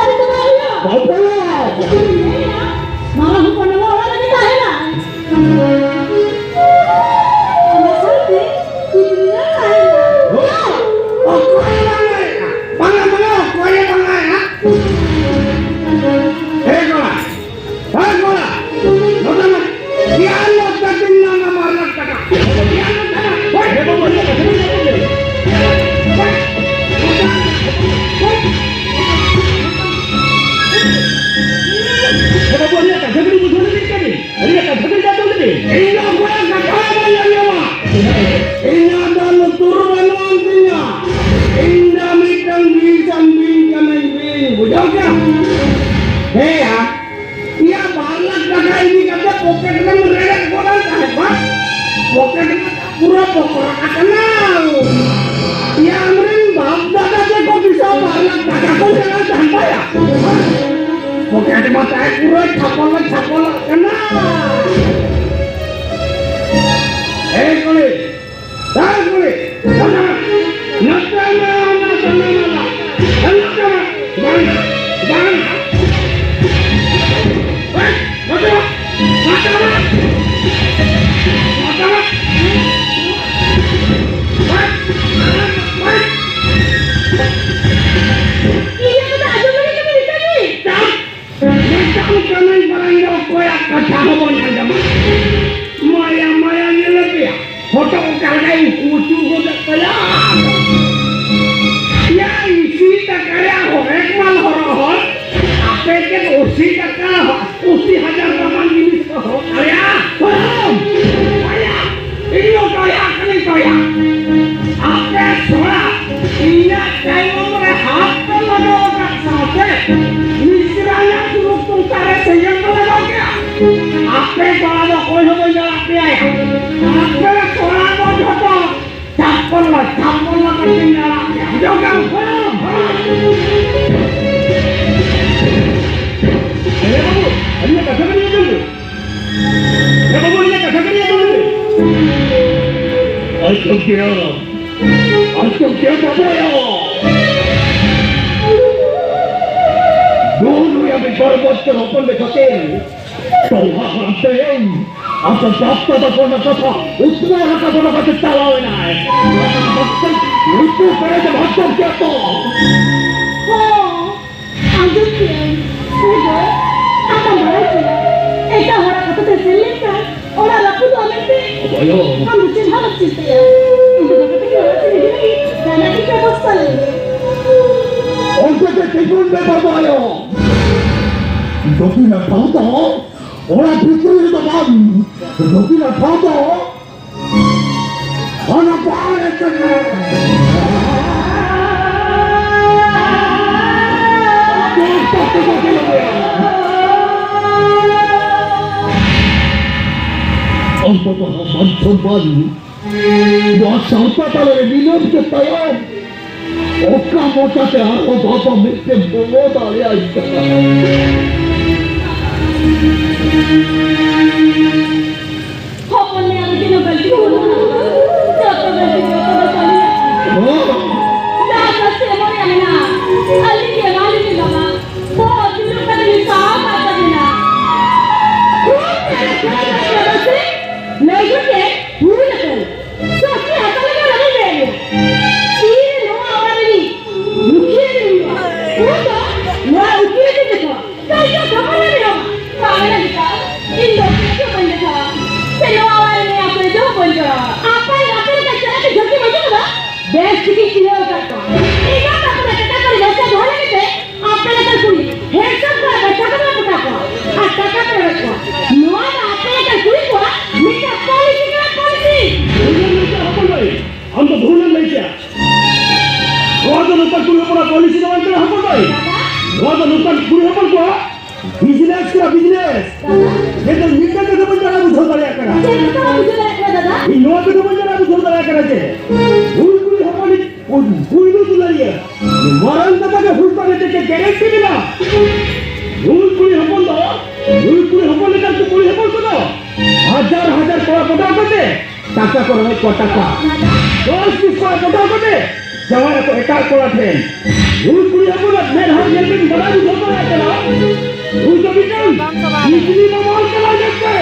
ᱨᱮᱫᱚ ᱵᱟᱹᱦᱩ ᱦᱩᱭᱩᱜᱼᱟ᱾ ᱵᱟᱯᱞᱟ! ᱤᱧ ᱢᱮᱱᱟ, ᱢᱟᱨᱟᱝ ᱦᱚᱯᱚᱱ ᱱᱚᱣᱟ ᱚᱲᱟᱜ ᱨᱮᱜᱮ ᱛᱟᱦᱮᱱᱟ᱾ ᱚᱱᱟ ᱥᱟᱶᱛᱮ ᱤᱧ ᱦᱚᱸ ᱛᱟᱦᱮᱱᱟ᱾ ᱚᱠᱚᱭ ᱵᱟᱝ ᱞᱟᱹᱭᱮᱜᱼᱟ? ᱵᱟᱝᱟ, ᱵᱟᱝᱟ, ᱚᱠᱚᱭ ᱵᱟᱝᱟ? ᱠᱚᱨᱟᱜ ᱠᱟᱱᱟ᱾ ᱭᱟ ᱟᱢᱨᱮᱱ ᱵᱟᱯ ᱫᱟᱫᱟ ᱛᱟᱠᱚ ᱵᱤᱥᱟᱞ ᱵᱟᱨ ᱞᱟᱠᱷ ᱴᱟᱠᱟ ᱠᱚ ᱧᱮᱞ ᱠᱟᱱ ᱛᱟᱭᱟ᱾ ᱯᱚᱠᱮᱴ ᱢᱟ ᱛᱟᱭ ᱯᱩᱨᱟᱹ ᱪᱷᱟᱯᱚᱞ ᱪᱷᱟᱯᱚᱞᱚᱜ ᱠᱟᱱᱟ᱾ ᱮ ᱠᱩᱲᱤ, ᱮ ᱠᱩᱲᱤ, ᱱᱚᱛᱮ ᱢᱟ, ᱱᱚᱛᱮ ᱢᱟ, ᱱᱚᱛᱮ ᱢᱟ, ᱱᱚᱛᱮ ᱢᱟ᱾ ᱵᱟᱝ, ᱵᱟᱝ᱾ ᱦᱮᱭ, ᱱᱚᱛᱮ ᱢᱟ, ᱱᱚᱛᱮ ᱢᱟ, ᱱᱚᱛᱮ ᱢᱟ᱾ ᱦᱮᱭ, ᱦᱮᱭ᱾ ᱤᱧᱟᱹᱜ ᱠᱟᱛᱷᱟ ᱟᱸᱡᱚᱢ ᱞᱟᱹᱜᱤᱫ ᱫᱚ ᱢᱮᱛᱟᱫᱤᱧ᱾ ᱪᱟᱯ᱾ ᱢᱮᱛᱟᱢ ᱠᱟᱹᱱᱟᱹᱧ ᱵᱟᱨᱟᱝ ᱫᱚ ᱚᱠᱚᱭᱟᱜ ᱠᱟᱛᱷᱟ ᱦᱚᱸ ᱵᱟᱹᱧ ᱟᱸᱡᱚᱢᱟ᱾ ᱢᱟᱭᱟ, ᱢᱟᱭᱟ ᱧᱮᱞᱮ ᱯᱮᱭᱟ᱾ ᱦᱚᱴᱚᱜ ᱚᱠᱟ ᱞᱮᱠᱟᱭ ᱩᱠᱩ ᱩᱪᱩ ᱜᱚᱫᱮᱫ ᱛᱟᱭᱟ᱾ ᱭᱟ, ᱤᱥᱤ ᱴᱟᱠᱟ ᱨᱮᱭᱟᱜ ᱦᱚᱨᱮᱠ ᱢᱟᱞ ᱦᱚᱨᱚᱜ ᱦᱚᱲ, ᱟᱯᱮ ᱪᱮᱫ ᱟᱥᱤ ᱴᱟᱠᱟ, ᱟᱥᱤ ᱦᱟᱡᱟᱨ ᱫᱟᱢᱟᱱ ᱡᱤᱱᱤᱥ ᱯᱮ ᱦᱚᱨᱚᱜ ᱫᱟᱲᱮᱭᱟᱜᱼᱟ? ᱦᱚᱨᱚᱜ! ᱢᱟᱭᱟ, ᱤᱧ ᱫᱚ ᱫᱚᱭᱟ ᱠᱟᱹᱱᱟᱹᱧ ᱫᱚᱭᱟ᱾ ᱟᱯᱮ ᱛᱷᱚᱲᱟ ᱤᱧᱟᱹᱜ ᱛᱟᱭᱚᱢ ᱨᱮ ᱦᱟᱛ ᱯᱮ ᱞᱟᱜᱟᱣ ᱟᱠᱟᱫ ᱥᱟᱶᱛᱮ ᱢᱤᱥᱨᱟᱧᱟᱜ ᱥᱩᱱᱩᱢ ᱠᱚ ᱚᱠᱟᱨᱮ ᱥᱮᱸᱜᱮᱞ ᱯᱮ ᱞᱟᱜᱟᱣ ᱠᱮᱜᱼᱟ? ᱟᱯᱮ ᱠᱚᱲᱟ ᱫᱚ ᱚᱠᱚᱭ ᱦᱚᱸ ᱵᱟᱹᱧ ᱟᱲᱟᱜ ᱯᱮᱭᱟ᱾ ᱟᱯᱮ ᱠᱚᱲᱟ ᱫᱚ ᱡᱷᱚᱛᱚ ᱪᱟᱯᱚᱞ ᱞᱟ, ᱪᱟᱯᱚᱞ ᱞᱟ ᱠᱟᱛᱮᱧ ᱟᱲᱟᱜ ᱯᱮᱭᱟ᱾ ᱟᱸᱡᱚᱢ ᱠᱮᱜᱼᱟᱢ? ᱮ ᱵᱟᱹᱵᱩ, ᱟᱹᱞᱤᱧᱟᱜ ᱠᱟᱛᱷᱟ ᱵᱮᱱ ᱟᱸᱡᱚᱢ ᱫᱟ? ᱮ ᱵᱟᱹᱵᱩ, ᱟᱹᱞᱤᱧᱟᱜ ᱠᱟᱛᱷᱟ ᱠᱟᱱ ᱜᱮᱭᱟ ᱛᱚ᱾ ᱟᱸᱡᱚᱢ ᱠᱮᱜᱼᱟ, ᱟᱸᱡᱚᱢ ᱠᱮᱜᱼᱟ ᱵᱟᱵᱟᱭᱟ᱾ ᱱᱩᱭ ᱟᱢᱤᱡ ᱵᱟᱨ ᱵᱚᱪᱷᱚᱨ ᱦᱚᱯᱚᱱ ᱞᱮᱠᱟᱛᱮ ᱫᱚᱦᱲᱟ ᱦᱟᱲᱟᱢ ᱛᱮ ᱟᱯᱮ ᱵᱟᱯ ᱫᱟᱫᱟ ᱠᱚ ᱨᱮᱱᱟᱜ ᱠᱟᱛᱷᱟ ᱩᱛᱱᱟᱹᱣ ᱨᱟᱠᱟᱵ ᱚᱱᱟ ᱠᱟᱛᱮ ᱪᱟᱞᱟᱣ ᱮᱱᱟᱭ᱾ ᱚᱱᱟ ᱠᱷᱟᱹᱛᱤᱨ ᱱᱩᱠᱩ ᱯᱮᱨᱮᱡ ᱮᱢ ᱟᱸᱡᱚᱢ ᱠᱮᱜᱼᱟ ᱛᱚ᱾ ᱦᱚᱸ᱾ ᱟᱸᱡᱚᱢ ᱠᱮᱜᱼᱟᱹᱧ, ᱩᱱᱤ ᱫᱚ ᱟᱢ ᱵᱟᱢ ᱵᱟᱲᱟᱭ ᱠᱮᱭᱟ᱾ ᱮᱴᱟᱜ ᱦᱚᱲᱟᱜ ᱠᱟᱛᱷᱟ ᱛᱮ ᱥᱮᱱ ᱞᱮᱱᱠᱷᱟᱱ ᱚᱲᱟᱜ ᱨᱟᱹᱯᱩᱫᱚᱜᱼᱟ ᱢᱮᱱᱛᱮ᱾ ᱟᱭᱳ᱾ ᱟᱢ ᱫᱚ ᱪᱮᱫ ᱦᱚᱸ ᱟᱞᱚᱢ ᱪᱤᱱᱛᱟᱹᱭᱟ᱾ ᱤᱧ ᱫᱚ ᱫᱟᱠᱟ ᱛᱟᱹᱜᱤ ᱚᱲᱟᱜ ᱥᱮᱱ ᱤᱫᱤ ᱞᱟᱹᱜᱤᱫ ᱡᱟᱦᱟᱱᱟᱜ ᱜᱮ ᱵᱮᱵᱚᱥᱛᱷᱟ ᱞᱮᱜᱮ᱾ ᱚᱱᱛᱮ ᱛᱮ ᱛᱤᱸᱜᱩᱱ ᱢᱮ ᱵᱟᱵᱟ ᱟᱭᱳ᱾ ᱫᱚᱠᱤᱱᱟ ᱴᱷᱟᱶ ᱫᱚ ᱚᱲᱟᱜ ᱵᱷᱤᱛᱨᱤ ᱨᱮᱫᱚ ᱵᱟᱝ᱾ ᱫᱚᱠᱤᱱᱟ ᱴᱷᱟᱶ ᱫᱚ ᱚᱱᱟ ᱵᱟᱦᱨᱮ ᱠᱟᱱᱟ᱾ ᱚᱱᱛᱚᱛᱚ ᱢᱟᱱ ᱥᱚᱢᱢᱟᱱ ᱱᱚᱣᱟ ᱥᱟᱶᱛᱟ ᱛᱟᱞᱟᱨᱮ ᱢᱤᱞᱚᱱ ᱜᱮ ᱛᱟᱭᱚᱢ᱾ ᱚᱠᱟ ᱢᱚᱪᱟᱛᱮ ᱟᱨᱦᱚᱸ ᱵᱟᱵᱟ ᱢᱮᱱᱛᱮᱢ ᱦᱚᱦᱚ ᱫᱟᱲᱮᱭᱟᱭ ᱠᱟᱱᱟ? ᱦᱚᱯᱚᱱ ᱢᱮ, ᱟᱢ ᱛᱤᱱᱟᱹᱜ ᱜᱟᱹᱞᱛᱤ ᱠᱚ ᱢᱮᱱᱟᱜᱼᱟ? ᱡᱚᱛᱚ ᱜᱟᱹᱞᱛᱤ ᱡᱚᱛᱚ ᱫᱚ ᱠᱟᱹᱢᱤᱭᱟ᱾ ᱦᱚᱸ᱾ ᱡᱟᱦᱟᱸ ᱥᱟᱹᱥᱛᱤ ᱮᱢᱚᱜ ᱨᱮᱭᱟᱜ ᱢᱮᱱᱟᱜᱼᱟ, ᱟᱹᱞᱤᱧ ᱜᱮ ᱮᱢᱟ ᱞᱤᱧ ᱵᱤᱱ ᱵᱟᱵᱟ᱾ ᱵᱚᱦᱚᱜ ᱛᱩᱞᱩᱡ ᱠᱟᱛᱮ ᱞᱤᱧ ᱥᱟᱦᱟᱣ ᱠᱟᱜ ᱛᱟᱹᱵᱤᱱᱟ᱾ ᱠᱷᱩᱵ ᱵᱮᱥ, ᱠᱷᱩᱵ ᱵᱮᱥ, ᱵᱟᱵᱟ ᱥᱮ᱾ ᱞᱟᱹᱭ ᱜᱚᱫ ᱠᱮᱫ, ᱦᱩᱭ ᱟᱠᱟᱱᱟ᱾ ᱥᱚᱠᱛᱤ ᱦᱟᱛᱟᱣ ᱞᱟᱹᱜᱤᱫ ᱟᱞᱚᱢ ᱞᱟᱹᱭ ᱟᱞᱮᱭᱟ᱾ ᱛᱤᱨᱮ ᱱᱚᱣᱟ ᱚᱲᱟᱜ ᱨᱤᱱᱤᱡ ᱢᱩᱠᱷᱤᱭᱟᱹ ᱨᱮ ᱦᱩᱭᱩᱜᱼᱟ, ᱩᱱ ᱫᱚ ᱱᱚᱣᱟ ᱩᱠᱤᱞ ᱜᱮ ᱡᱚᱛᱚ ᱠᱟᱭᱫᱟ ᱠᱷᱟᱯᱟᱨ ᱨᱮ ᱦᱩᱭᱩᱜᱼᱟ᱾ ᱵᱟᱝ ᱞᱟᱹᱜᱤᱫᱚᱜᱼᱟ᱾ ᱤᱧ ᱫᱚ ᱪᱮᱫ ᱦᱚᱸ ᱵᱟᱹᱧ ᱫᱮᱠᱷᱟᱣᱟ᱾ ᱥᱮ ᱱᱚᱣᱟ ᱚᱲᱟᱜ ᱨᱮ ᱱᱚᱣᱟ ᱠᱚᱨᱮ ᱫᱚ ᱵᱟᱹᱧ ᱡᱚᱲᱟᱣᱟ᱾ ᱟᱯᱮ ᱟᱯᱮ ᱞᱮᱠᱟ ᱪᱮᱫ ᱯᱮ ᱡᱷᱚᱠᱤ ᱵᱟᱹᱪᱩᱜ ᱠᱟᱫᱟ? ᱵᱮᱥ ᱴᱷᱤᱠᱤᱧ ᱪᱤᱱᱦᱟᱹᱣ ᱟᱠᱟᱫ ᱠᱚᱣᱟ᱾ ᱤᱧ ᱦᱚᱸ ᱛᱟᱠᱚ ᱫᱚ ᱮᱴᱟᱜ ᱠᱚᱨᱮ ᱵᱮᱵᱽᱥᱟ ᱫᱚᱦᱚ ᱞᱟᱹᱜᱤᱫ ᱛᱮ ᱟᱯᱮ ᱞᱮᱠᱟᱱ ᱠᱩᱲᱤ handsome ᱠᱚᱲᱟ ᱵᱟᱪᱷᱟᱣ ᱠᱟᱛᱮ ᱯᱚᱴᱟᱣ ᱠᱚᱣᱟ ᱟᱨ ᱴᱟᱠᱟ ᱯᱮ ᱮᱢᱟ ᱠᱚᱣᱟ᱾ ᱱᱚᱣᱟ ᱫᱚ ᱟᱯᱮ ᱞᱮᱠᱟᱱ ᱠᱩᱲᱤ ᱠᱚᱣᱟᱜ ᱢᱤᱫᱴᱟᱝ policy ᱠᱟᱱᱟ, policy᱾ ᱵᱷᱩᱞᱮᱢ ᱞᱟᱹᱭ ᱠᱮᱜᱼᱟ ᱦᱚᱯᱚᱱ ᱵᱷᱟᱹᱭ, ᱟᱢ ᱫᱚ ᱵᱷᱩᱞᱮᱢ ᱞᱟᱹᱭ ᱠᱮᱜᱼᱟ᱾ ᱱᱚᱣᱟ ᱫᱚ ᱱᱚᱝᱠᱟᱱ ᱠᱩᱲᱤ ᱦᱚᱯᱚᱱᱟᱜ policy ᱫᱚ ᱵᱟᱝ ᱠᱟᱱᱟ ᱦᱚᱯᱚᱱ ᱵᱷᱟᱹᱭ᱾ ᱱᱚᱣᱟ ᱫᱚ ᱱᱚᱝᱠᱟᱱ ᱠᱩᱲᱤ ᱦᱚᱯᱚᱱ ᱠᱚᱣᱟᱜ business ᱠᱟᱱᱟ, business᱾ ᱱᱤᱛᱚᱜ ᱢᱤᱫᱴᱟᱝ ᱠᱟᱛᱷᱟ ᱵᱟᱹᱧ ᱵᱟᱲᱟᱭ ᱵᱩᱡᱷᱟᱹᱣ ᱫᱟᱲᱮᱭᱟᱜ ᱠᱟᱱᱟ᱾ ᱪᱮᱫ ᱠᱟᱛᱷᱟ ᱵᱟᱢ ᱵᱩᱡᱷᱟᱹᱣ ᱫᱟᱲᱮᱭᱟᱜ ᱠᱟᱱᱟ ᱫᱟᱫᱟ? ᱤᱧ ᱱᱚᱣᱟ ᱠᱟᱛᱷᱟ ᱵᱟᱹᱧ ᱵᱟᱲᱟᱭ ᱵᱩᱡᱷᱟᱹᱣ ᱫᱟᱲᱮᱭᱟᱜ ᱠᱟᱱᱟ ᱡᱮ ᱩᱱᱤ ᱠᱩᱲᱤ ᱦᱚᱯᱚᱱᱤᱡ ᱯᱩᱭᱞᱩ ᱫᱩᱞᱟᱹᱲᱤᱭᱟᱹ ᱢᱟᱨᱟᱝ ᱫᱟᱫᱟ ᱜᱮ ᱦᱩᱭ ᱠᱚᱜ ᱢᱮᱱᱛᱮ ᱪᱮᱫ guarantee ᱢᱮᱱᱟᱜᱼᱟ? ᱱᱩᱭ ᱠᱩᱲᱤ ᱦᱚᱯᱚᱱ ᱫᱚ, ᱱᱩᱭ ᱠᱩᱲᱤ ᱦᱚᱯᱚᱱ ᱞᱮᱠᱟᱱ ᱠᱚ ᱠᱩᱲᱤ ᱦᱚᱯᱚᱱ ᱠᱚᱫᱚ ᱦᱟᱡᱟᱨ ᱦᱟᱡᱟᱨ ᱠᱚᱲᱟ ᱯᱚᱴᱟᱣ ᱠᱟᱛᱮ ᱴᱟᱠᱟ ᱠᱚ ᱨᱚᱦᱚᱭ ᱠᱚᱣᱟ, ᱴᱟᱠᱟ᱾ ᱫᱚᱥ ᱵᱤᱥ ᱠᱚᱲᱟ ᱯᱚᱴᱟᱣ ᱠᱟᱛᱮ ᱡᱟᱶᱟᱭ ᱟᱠᱚ ᱮᱴᱟᱜ ᱠᱚᱲᱟ ᱴᱷᱮᱱ᱾ ᱱᱩᱭ ᱠᱩᱲᱤ ᱦᱚᱯᱚᱱᱟᱜ ᱢᱮᱫᱦᱟ ᱧᱮᱞ ᱛᱮᱧ ᱵᱟᱲᱟᱭ ᱵᱩᱡᱷᱟᱹᱣ ᱫᱟᱲᱮᱭᱟᱜ ᱠᱟᱱᱟ, ᱱᱩᱭ ᱫᱚ ᱢᱤᱫᱴᱟᱝ ᱵᱤᱡᱽᱞᱤ ᱢᱟᱢᱟᱞ ᱠᱟᱱᱟᱭ ᱢᱮᱱᱛᱮ᱾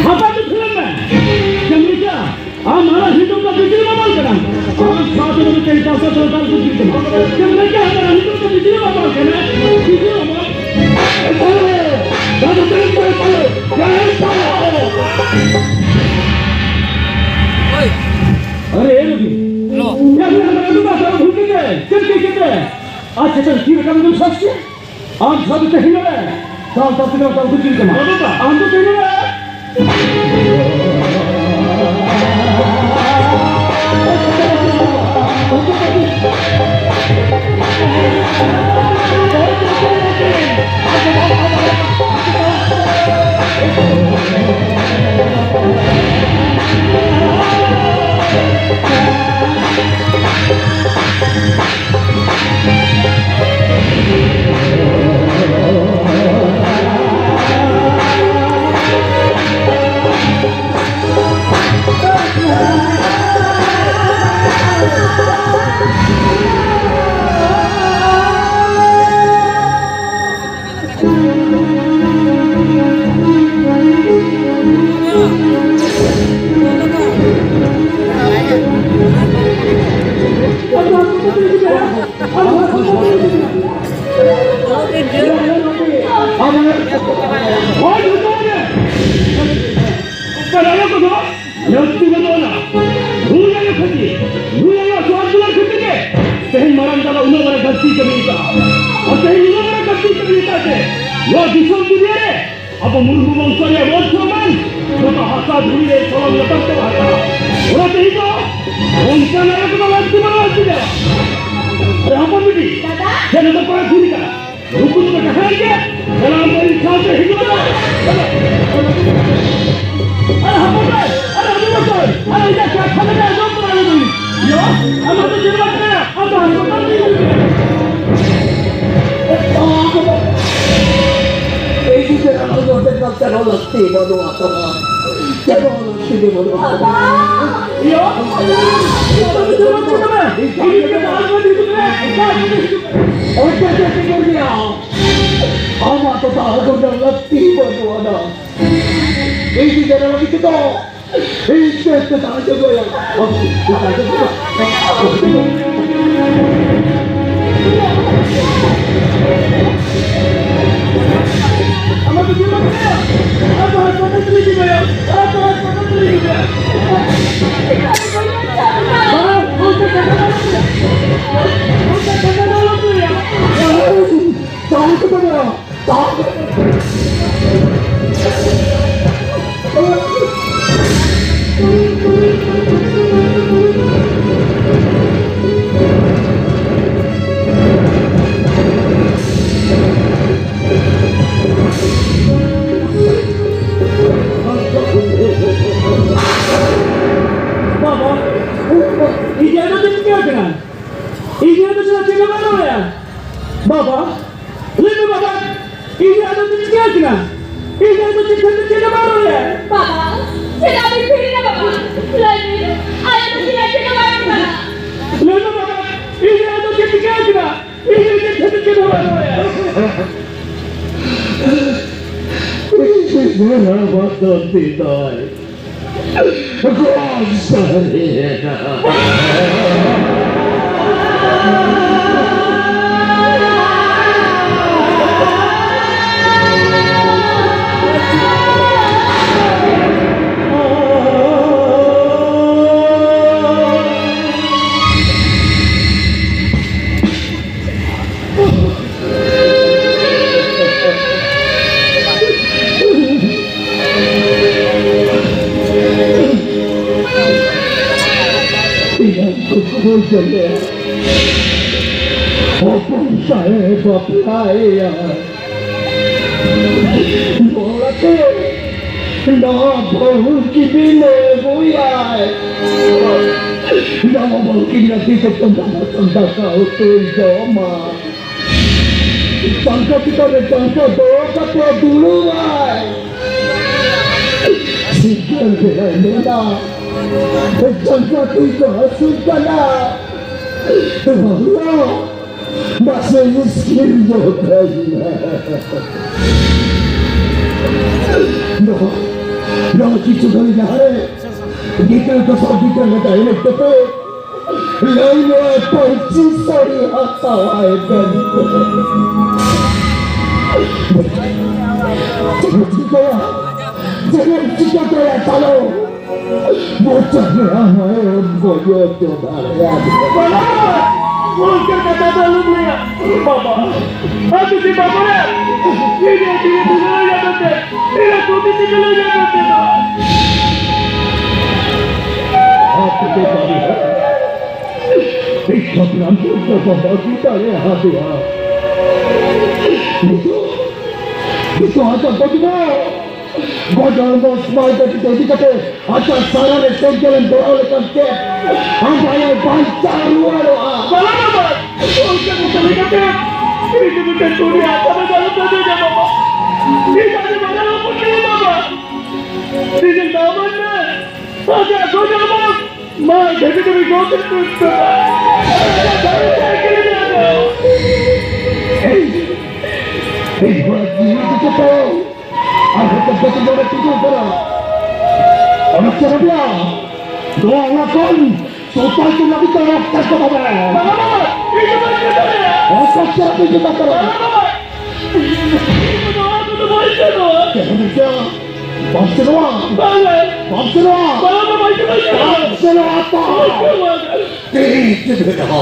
ᱦᱟᱯᱟ ᱫᱚ ᱠᱷᱩᱞᱟᱹᱣ ᱢᱮ᱾ ᱪᱟᱢᱲᱤᱠᱟ, ᱟᱢ ᱦᱟᱱᱟ ᱦᱤᱱᱫᱩ ᱠᱚ ᱵᱤᱡᱽᱞᱤ ᱢᱟᱢᱟᱞ ᱠᱟᱱᱟᱢ᱾ ᱟᱢ ᱥᱟᱶᱛᱮ ᱱᱩᱠᱩ ᱪᱮᱫ ᱪᱟᱥ ᱥᱚᱨᱠᱟᱨ ᱠᱚ ᱪᱮᱫ ᱠᱟᱱᱟ? ᱪᱟᱢᱲᱤᱠᱟ, ᱦᱟᱱᱟ ᱦᱤᱱᱫᱩ ᱠᱚ ᱵᱤᱡᱽᱞᱤ ᱢᱟᱢᱟᱞ ᱠᱟᱱᱟ᱾ ᱵᱤᱡᱽᱞᱤ ᱢᱟᱢᱟᱞ᱾ ᱳᱭ᱾ ᱟᱨᱮ, ᱮ ᱨᱚᱵᱤ᱾ ᱦᱮᱞᱳ᱾ ᱭᱟ, ᱦᱩᱭ ᱟᱠᱟᱱᱟ, ᱟᱹᱰᱤ ᱢᱟᱨᱟᱝ ᱵᱷᱩᱞ ᱠᱮᱫᱟᱭ᱾ ᱪᱮᱫ ᱪᱮᱫ ᱠᱮᱫᱟᱭ? ᱟᱪᱪᱷᱟ, ᱪᱮᱫ ᱛᱤᱱ ᱨᱚᱠᱚᱢ ᱮᱢ ᱥᱟᱥ ᱠᱮᱫ? ᱟᱢ ᱥᱟᱶᱛᱮ ᱛᱮᱦᱮᱧ ᱱᱚᱰᱮ ᱥᱟᱶᱛᱟ ᱥᱮᱵᱟ ᱫᱚᱞ ᱠᱚ ᱪᱮᱫ ᱠᱟᱱᱟ? ᱟᱢ ᱫᱚ ᱛᱮᱦᱮᱧ ᱱᱚᱰᱮ ᱞᱟᱹᱠᱛᱤ ᱵᱟᱹᱱᱩᱜ ᱟᱱᱟ᱾ ᱱᱩᱭ ᱟᱭᱳ ᱠᱷᱟᱹᱛᱤᱨ, ᱱᱩᱭ ᱟᱭᱳ ᱥᱚᱦᱟᱫ ᱫᱩᱞᱟᱹᱲ ᱠᱷᱟᱹᱛᱤᱨ ᱜᱮ ᱛᱮᱦᱮᱧ ᱢᱟᱨᱟᱝ ᱫᱟᱫᱟ ᱩᱱᱟᱹᱜ ᱢᱟᱨᱟᱝ ᱜᱟᱹᱞᱛᱤ ᱠᱟᱹᱢᱤ ᱟᱠᱟᱫᱼᱟ᱾ ᱟᱨ ᱛᱮᱦᱮᱧ ᱩᱱᱟᱹᱜ ᱢᱟᱨᱟᱝ ᱜᱟᱹᱞᱛᱤ ᱠᱟᱹᱢᱤ ᱟᱠᱟᱫ ᱛᱮ ᱱᱚᱣᱟ ᱫᱤᱥᱚᱢ ᱫᱩᱱᱤᱭᱟᱹ ᱨᱮ ᱟᱵᱚ ᱢᱩᱨᱢᱩ ᱵᱚᱝᱥᱚ ᱨᱮᱭᱟᱜ ᱢᱟᱹᱱ ᱥᱚᱱᱢᱟᱱ ᱡᱚᱛᱚ ᱦᱟᱥᱟ ᱫᱷᱩᱲᱤ ᱨᱮ ᱥᱚᱞᱚᱝ ᱞᱮᱯᱮᱡ ᱪᱟᱵᱟ ᱟᱠᱟᱱᱟ᱾ ᱚᱱᱟᱛᱮ ᱱᱤᱛᱚᱜ ᱚᱱᱠᱟᱱ ᱟᱭᱳ ᱠᱚᱫᱚ ᱞᱟᱹᱠᱛᱤ ᱵᱟᱹᱱᱩᱜᱼᱟ ᱪᱮᱫ? ᱟᱨᱮ ᱦᱚᱯᱚᱱ ᱵᱤᱴᱤ, ᱫᱟᱫᱟ᱾ ᱡᱮ ᱱᱚᱰᱮ ᱠᱚᱲᱟ ᱫᱷᱩᱲᱤ ᱠᱟᱱᱟ᱾ ᱱᱩᱠᱩ ᱫᱚ ᱡᱟᱦᱟᱸᱭ ᱜᱮ, ᱫᱮᱞᱟ ᱟᱢ ᱫᱚ ᱤᱧ ᱥᱟᱶᱛᱮ ᱦᱤᱡᱩᱜ ᱢᱮ᱾ ᱟᱨᱮ ᱦᱚᱯᱚᱱ ᱵᱤᱴᱤ, ᱟᱨᱮ ᱦᱤᱡᱩᱜ ᱢᱮ ᱥᱮ᱾ ᱟᱨᱮ ᱤᱧᱟᱹᱜ ᱠᱟᱛᱷᱟ ᱫᱚ ᱟᱸᱡᱚᱢ ᱛᱟᱨᱟ ᱞᱮᱫᱟᱹᱧ᱾ ᱭᱟ, ᱟᱢ ᱫᱚ ᱪᱮᱫ ᱵᱟᱝ ᱠᱟᱱᱟ? ᱟᱢ ᱫᱚ ᱦᱟᱥᱯᱟᱛᱟᱞ ᱨᱮ ᱦᱤᱡᱩᱜ ᱢᱮ᱾ ᱮᱭ ᱡᱩᱫᱤ ᱟᱢ ᱫᱚ ᱚᱸᱰᱮ ᱫᱚ ᱪᱟᱞᱟᱣ ᱞᱟᱹᱠᱛᱤ ᱵᱟᱹᱱᱩᱜᱼᱟ ᱛᱟᱢᱟ᱾ ᱪᱟᱞᱟᱣ ᱞᱟᱹᱠᱛᱤ ᱜᱮ ᱵᱟᱹᱱᱩᱜᱼᱟ ᱛᱟᱢᱟ᱾ ᱭᱟ, ᱟᱢ ᱫᱚ ᱪᱮᱫ ᱵᱟᱝ ᱠᱟᱱᱟ? ᱤᱧ ᱜᱮ ᱫᱟᱞ ᱠᱚ ᱦᱤᱡᱩᱜ ᱢᱮ᱾ ᱚᱠᱟ ᱨᱮ ᱦᱤᱡᱩᱜ ᱢᱮ? ᱚᱠᱟ ᱨᱮ ᱦᱤᱡᱩᱜ ᱢᱮ? ᱟᱢᱟᱜ ᱫᱚ ᱛᱟᱦᱮᱸ ᱫᱚ ᱞᱟᱹᱠᱛᱤ ᱵᱟᱹᱱᱩᱜ ᱟᱱᱟ᱾ ᱤᱧ ᱫᱚ ᱞᱟᱹᱜᱤᱫ ᱛᱮᱫᱚ, ᱤᱧ ᱫᱚ ᱛᱟᱦᱮᱸ ᱫᱚ ᱵᱟᱭᱟ᱾ ᱟᱢᱟᱜ ᱫᱚ ᱪᱮᱫ ᱵᱟᱝ ᱠᱟᱱᱟ? ᱟᱢ ᱫᱚ ᱦᱟᱥᱯᱟᱛᱟᱞ ᱛᱮᱞᱮ ᱤᱫᱤ ᱢᱮᱭᱟ᱾ ᱟᱢ ᱫᱚ ᱦᱟᱥᱯᱟᱛᱟᱞ ᱛᱮᱞᱮ ᱤᱫᱤ ᱢᱮᱭᱟ᱾ ᱵᱟᱝ, ᱚᱱᱠᱟ ᱠᱟᱛᱷᱟ ᱵᱟᱝ ᱠᱟᱱᱟ᱾ ᱚᱱᱠᱟ ᱠᱟᱛᱷᱟ ᱫᱚ ᱟᱞᱚᱢ ᱞᱟᱹᱭᱟ᱾ ᱛᱟᱦᱮᱸ ᱠᱟᱛᱮ ᱫᱚ ᱵᱟᱵᱟ, ᱤᱧᱟᱹᱜ ᱫᱚ ᱪᱮᱫ ᱪᱤᱠᱟᱹ ᱠᱟᱱᱟ? ᱤᱧᱟᱹᱜ ᱫᱚ ᱪᱮᱫ ᱪᱮᱫ ᱦᱚᱸ ᱵᱟᱹᱱᱩᱜ ᱟᱭᱟ᱾ ᱵᱟᱵᱟ, ᱞᱟᱹᱭ ᱢᱮ ᱵᱟᱵᱟ, ᱤᱧᱟᱹᱜ ᱫᱚ ᱪᱮᱫ ᱪᱤᱠᱟᱹ ᱠᱟᱱᱟ? ᱤᱧᱟᱹᱜ ᱫᱚ ᱪᱮᱫ ᱪᱮᱫ ᱪᱮᱫ ᱦᱚᱸ ᱵᱟᱹᱱᱩᱜ ᱟᱭᱟ᱾ ᱵᱟᱵᱟ, ᱪᱮᱫᱟᱜ ᱵᱤᱱ ᱵᱷᱤᱲ ᱮᱱᱟ ᱵᱟᱵᱟ? ᱞᱟᱹᱭ ᱵᱤᱱ, ᱟᱭᱳ ᱫᱚ ᱪᱮᱫᱟᱜ ᱪᱮᱫ ᱦᱚᱸ ᱵᱟᱭ ᱮᱢ ᱠᱟᱱᱟ? ᱞᱟᱹᱭ ᱢᱮ ᱵᱟᱵᱟ, ᱤᱧᱟᱹᱜ ᱫᱚ ᱪᱮᱫ ᱪᱤᱠᱟᱹ ᱠᱟᱱᱟ? ᱤᱧᱟᱹᱜ ᱫᱚ ᱪᱮᱫ ᱪᱮᱫ ᱦᱚᱸ ᱵᱟᱹᱱᱩᱜ ᱟᱭᱟ᱾ ᱤᱧ ᱫᱚ ᱵᱟᱵᱟ ᱫᱚ ᱛᱤ ᱫᱚᱭ ᱜᱚᱡ ᱥᱟᱹᱨᱤᱭᱮᱱᱟ᱾ ᱵᱩᱡᱷᱟᱹᱣ ᱞᱮ᱾ ᱦᱚᱯᱚᱱ ᱛᱟᱭ ᱵᱟᱯᱞᱟᱭᱮᱭᱟ᱾ ᱱᱚᱣᱟᱛᱮ ᱱᱚᱣᱟ ᱵᱟᱹᱦᱩ ᱠᱤᱵᱤᱱ ᱟᱹᱜᱩᱭᱟᱭ᱾ ᱱᱚᱣᱟ ᱵᱟᱹᱦᱩ ᱠᱤᱵᱤᱱ ᱟᱹᱜᱩᱭ ᱛᱮ ᱪᱚᱸᱫᱟ ᱫᱟᱠᱟ ᱩᱛᱩᱭ ᱡᱚᱢᱟ᱾ ᱪᱟᱝᱠᱟ ᱪᱮᱛᱟᱱ ᱨᱮ ᱪᱟᱝᱠᱟ ᱫᱚᱦᱚ ᱠᱟᱛᱮ ᱫᱩᱲᱩᱵᱟᱭ᱾ ᱥᱤᱸᱜᱟᱹᱲ ᱵᱮᱲᱟᱭ ᱢᱮᱱᱟ, ᱪᱟᱝᱠᱟ ᱛᱤ ᱠᱚ ᱦᱟᱹᱥᱩ ᱠᱟᱱᱟ᱾ ᱵᱟᱵᱞᱟ, ᱢᱟᱥᱮ ᱤᱥᱠᱤᱨ ᱧᱚᱜ ᱠᱟᱹᱧ ᱢᱮ᱾ ᱱᱚᱣᱟ, ᱱᱚᱣᱟ ᱠᱤᱪᱷᱩ ᱜᱷᱟᱹᱲᱤ ᱞᱟᱦᱟᱨᱮ ᱜᱤᱫᱽᱨᱟᱹ ᱠᱚ ᱥᱟᱶ ᱜᱤᱫᱽᱨᱟᱹ ᱞᱮᱠᱟ ᱮᱱᱮᱡ ᱠᱟᱛᱮ ᱞᱟᱹᱭ ᱢᱮ, ᱯᱟᱹᱧᱪᱤ ᱥᱟᱹᱲᱤ ᱦᱟᱛᱟᱣᱟᱭ ᱢᱮᱱᱛᱮ᱾ ᱪᱮᱫ ᱮᱢ ᱪᱤᱠᱟᱹᱭᱟ? ᱪᱮᱫ ᱮᱢ ᱪᱤᱠᱟᱹ ᱠᱟᱭᱟ? ᱪᱟᱞᱟᱣ ᱢᱚᱪᱟ ᱨᱮ ᱟᱢᱟᱭ ᱮᱢ ᱜᱚᱡᱚ ᱦᱚᱪᱚ ᱫᱟᱲᱮᱭᱟᱜ᱾ ᱵᱟᱵᱟ! ᱜᱚᱢᱠᱮ ᱠᱟᱛᱷᱟ ᱫᱚ ᱟᱞᱚᱢ ᱞᱟᱹᱭᱟ᱾ ᱵᱟᱵᱟ! ᱟᱢ ᱡᱩᱫᱤ ᱵᱟᱵᱟ ᱨᱮ ᱤᱧ ᱟᱹᱰᱤ ᱫᱩᱞᱟᱹᱲ ᱧᱟᱢ ᱠᱟᱛᱮ ᱤᱧ ᱟᱹᱰᱤ ᱫᱩᱞᱟᱹᱲ ᱧᱟᱢ ᱠᱟᱛᱮ ᱫᱚ ᱟᱯᱮ ᱫᱚ ᱵᱟᱹᱲᱤᱡ ᱦᱚᱲ᱾ ᱤᱧ ᱥᱟᱯᱲᱟᱢ ᱠᱚ ᱵᱟᱹᱜᱤ ᱫᱟᱲᱮᱭᱟᱫᱮᱭᱟ᱾ ᱱᱤᱛᱚᱜ, ᱱᱤᱛᱚᱜ ᱟᱡᱟᱜ ᱵᱚᱫᱱᱟ, ᱜᱚᱡ ᱦᱚᱲᱢᱚ ᱥᱢᱟᱭ ᱫᱚ ᱤᱫᱤ ᱠᱟᱛᱮ ᱟᱡᱟᱜ ᱥᱟᱨᱟ ᱨᱮ ᱥᱮᱸᱜᱮᱞ ᱮᱢ ᱫᱷᱚᱨᱟᱣ ᱞᱮᱠᱷᱟᱱ ᱪᱮᱫ ᱟᱢ ᱵᱟᱭ ᱵᱟᱧᱪᱟᱣ ᱨᱩᱣᱟᱹᱲᱚᱜᱼᱟ? ᱵᱟᱵᱟ, ᱵᱟᱵᱟ, ᱚᱱᱠᱟ ᱠᱚ ᱠᱟᱹᱢᱤ ᱠᱟᱛᱮ ᱤᱧ ᱫᱚ ᱢᱤᱫᱴᱮᱱ ᱠᱩᱲᱤ ᱟᱛᱟ ᱨᱮ ᱫᱟᱞᱚᱵ ᱠᱟᱛᱮ ᱡᱟᱱᱟᱢᱟ᱾ ᱤᱧ ᱫᱚ ᱟᱹᱰᱤ ᱢᱟᱨᱟᱝ ᱦᱚᱯᱚᱱ ᱠᱟᱱᱟ ᱵᱟᱵᱟ᱾ ᱤᱧ ᱫᱚ ᱫᱟᱢᱟᱱ ᱢᱮ᱾ ᱟᱡᱟᱜ ᱜᱚᱡ ᱦᱚᱲᱢᱚ ᱢᱟ ᱫᱷᱟᱹᱵᱤ ᱫᱷᱟᱹᱵᱤ ᱜᱚᱡ ᱮ ᱛᱩᱫ ᱠᱟᱫᱟ᱾ ᱟᱡᱟᱜ ᱫᱟᱲᱮ ᱛᱮ ᱠᱤᱨᱤᱧ ᱟᱠᱟᱫᱟ᱾ ᱮᱭ, ᱤᱧ ᱦᱚᱲ ᱡᱤᱣᱤ ᱫᱩᱠ ᱛᱮ ᱟᱨ ᱦᱚᱸ ᱠᱚ ᱵᱚᱫᱚᱞ ᱨᱮ ᱛᱤᱸᱜᱩ ᱠᱟᱱᱟ᱾ ᱚᱱᱟ ᱪᱮᱦᱨᱟ ᱱᱚᱣᱟ ᱚᱲᱟᱜ ᱠᱷᱚᱱ ᱥᱚᱯᱟᱭ ᱠᱚ ᱞᱟᱹᱜᱤᱫ ᱛᱮ ᱚᱠᱛᱚ ᱠᱚ ᱵᱟᱵᱟ᱾ ᱵᱟᱵᱟ, ᱵᱟᱵᱟ, ᱤᱧ ᱫᱚ ᱵᱟᱹᱧ ᱪᱟᱞᱟᱜᱼᱟ᱾ ᱚᱠᱛᱚ ᱪᱮᱫ ᱯᱮ ᱪᱮᱫ ᱠᱟᱱᱟ? ᱵᱟᱵᱟ, ᱵᱟᱵᱟ, ᱤᱧ ᱫᱚ ᱱᱚᱣᱟ ᱠᱚᱫᱚ ᱵᱟᱹᱧ ᱪᱟᱞᱟᱜᱼᱟ᱾ ᱪᱮᱫ ᱮᱢ ᱪᱤᱠᱟᱹᱭᱟ? ᱵᱟᱢ ᱥᱮᱱᱚᱜᱼᱟ? ᱵᱟᱝ, ᱵᱟᱝ᱾ ᱵᱟᱢ ᱥᱮᱱᱚᱜᱼᱟ? ᱵᱟᱝ, ᱵᱟᱝ, ᱵᱟᱝ, ᱵᱟᱝ᱾ ᱵᱟᱢ ᱥᱮᱱᱚᱜᱼᱟ ᱛᱚ? ᱵᱟᱝ, ᱵᱟᱝ᱾ ᱛᱮᱦᱮᱧ ᱪᱮᱫ ᱢᱮᱱᱟᱜᱼᱟ?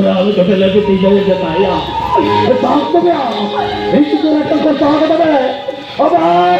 ᱩᱱᱤ ᱠᱟᱛᱮ ᱞᱟᱹᱜᱤᱫ ᱛᱮ ᱡᱟᱹᱣ ᱡᱟᱛᱟᱭᱟ᱾ ᱵᱟᱝ ᱠᱚ ᱵᱮᱭᱟ᱾ ᱤᱧ ᱫᱚ ᱨᱮᱴᱚ ᱠᱚ ᱵᱟᱝ ᱠᱟᱛᱮ ᱵᱮ᱾ ᱚᱵᱟᱭ!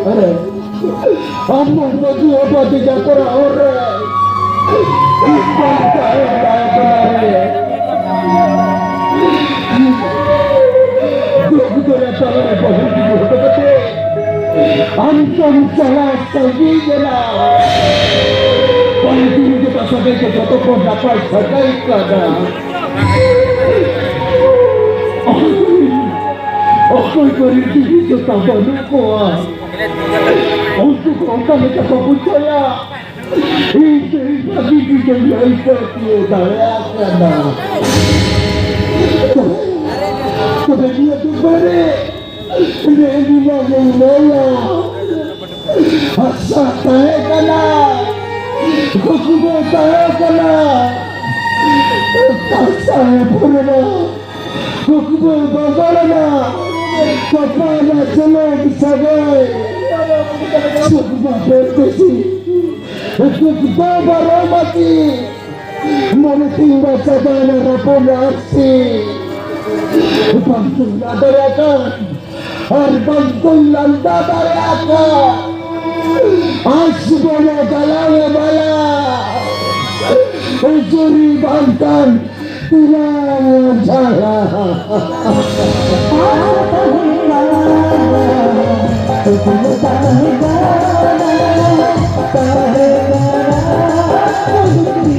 Abre. Vamos, no tuvo bote ya por ahora. Espanta esta otra vez. Doctora Palabra por último, tócate. Anton Salas Saldígena. Para el que pasa de que trató por la falsa caicada. ᱚᱠᱚᱭ ᱠᱚᱨᱮ ᱡᱤᱣᱤ ᱡᱚᱛᱟ ᱵᱟᱹᱱᱩᱜ ᱠᱚᱣᱟ, ᱩᱱᱠᱩ ᱠᱚ ᱚᱠᱟ ᱞᱮᱠᱟ ᱠᱚ ᱵᱩᱡᱷᱟᱹᱣᱟ? ᱤᱧ ᱫᱚ ᱤᱧ ᱟᱹᱰᱤ ᱡᱩᱫᱟᱹ ᱟᱹᱭᱠᱟᱹᱣ ᱛᱤᱭᱳᱜ ᱫᱟᱲᱮᱭᱟᱜ ᱠᱟᱱᱟ᱾ ᱛᱚᱵᱮ ᱱᱤᱭᱟᱹ ᱫᱩᱠ ᱵᱮᱲᱮ ᱨᱮ ᱤᱧ ᱢᱟ ᱵᱟᱹᱧ ᱞᱟᱹᱭᱟ᱾ ᱟᱥᱟ ᱛᱟᱦᱮᱸ ᱠᱟᱱᱟ, ᱠᱩᱠᱢᱩ ᱛᱟᱦᱮᱸ ᱠᱟᱱᱟ, ᱟᱥᱟ ᱯᱩᱨᱟᱹᱣ ᱮᱱᱟ᱾ ᱠᱩᱠᱢᱩ ᱵᱚᱫᱚᱞ ᱮᱱᱟ, ᱛᱚᱯᱟᱜ ᱮᱱᱟ ᱪᱚᱞᱚᱱ ᱥᱟᱹᱜᱟᱹᱭ᱾ ᱥᱩᱠ ᱵᱟᱯᱮ ᱠᱩᱥᱤ, ᱥᱩᱠ ᱫᱚ ᱵᱟᱨᱚ ᱢᱟᱹᱴᱤ᱾ ᱢᱚᱬᱮ ᱥᱤᱧ ᱫᱚ ᱪᱟᱵᱟᱭᱮᱱᱟ ᱨᱚᱯᱚᱲ ᱟᱨᱥᱤ᱾ ᱵᱟᱝ ᱛᱩᱞᱟᱹ ᱫᱟᱲᱮᱭᱟᱜ ᱠᱟᱱ ᱟᱨ ᱵᱟᱝ ᱠᱚ ᱞᱟᱸᱫᱟ ᱫᱟᱲᱮᱭᱟᱜ ᱠᱟᱱ᱾ ᱟᱸᱥ ᱵᱚᱞᱚ ᱫᱟᱞᱟᱝ ᱮ ᱵᱟᱞᱟ, ᱩᱡᱩᱨᱤ ᱵᱟᱝᱠᱷᱟᱱ ᱛᱤᱨᱟᱝ ᱡᱷᱟᱞᱟ᱾ ᱠᱩᱠᱢᱩ ᱛᱟᱦᱮᱸ ᱠᱟᱱᱟ, ᱛᱟᱦᱮᱸ ᱠᱟᱱᱟ ᱠᱩᱠᱢᱩ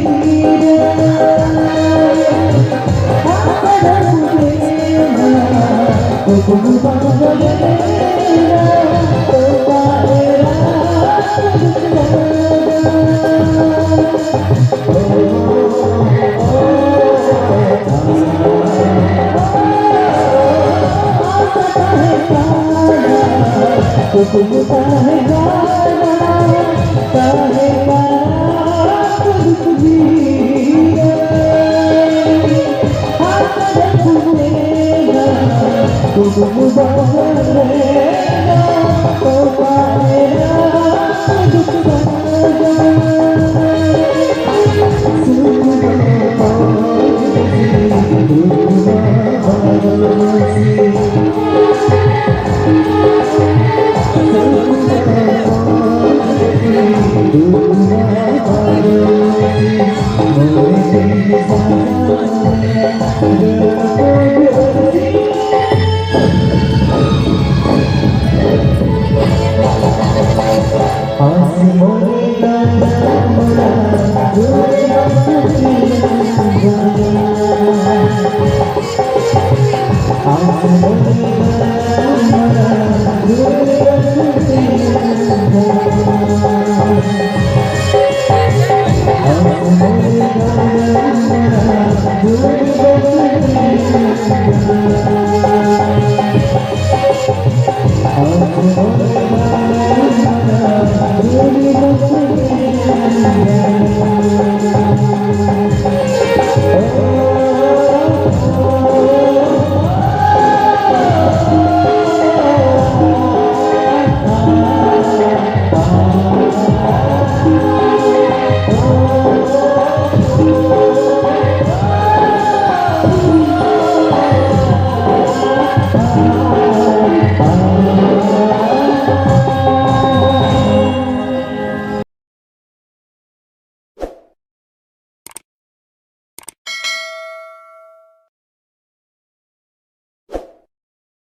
ᱨᱮ᱾ ᱠᱩᱠᱢᱩ ᱵᱟᱝ ᱨᱮ ᱛᱚᱯᱟ ᱮᱱᱟ ᱫᱩᱠ ᱥᱟᱡᱟ᱾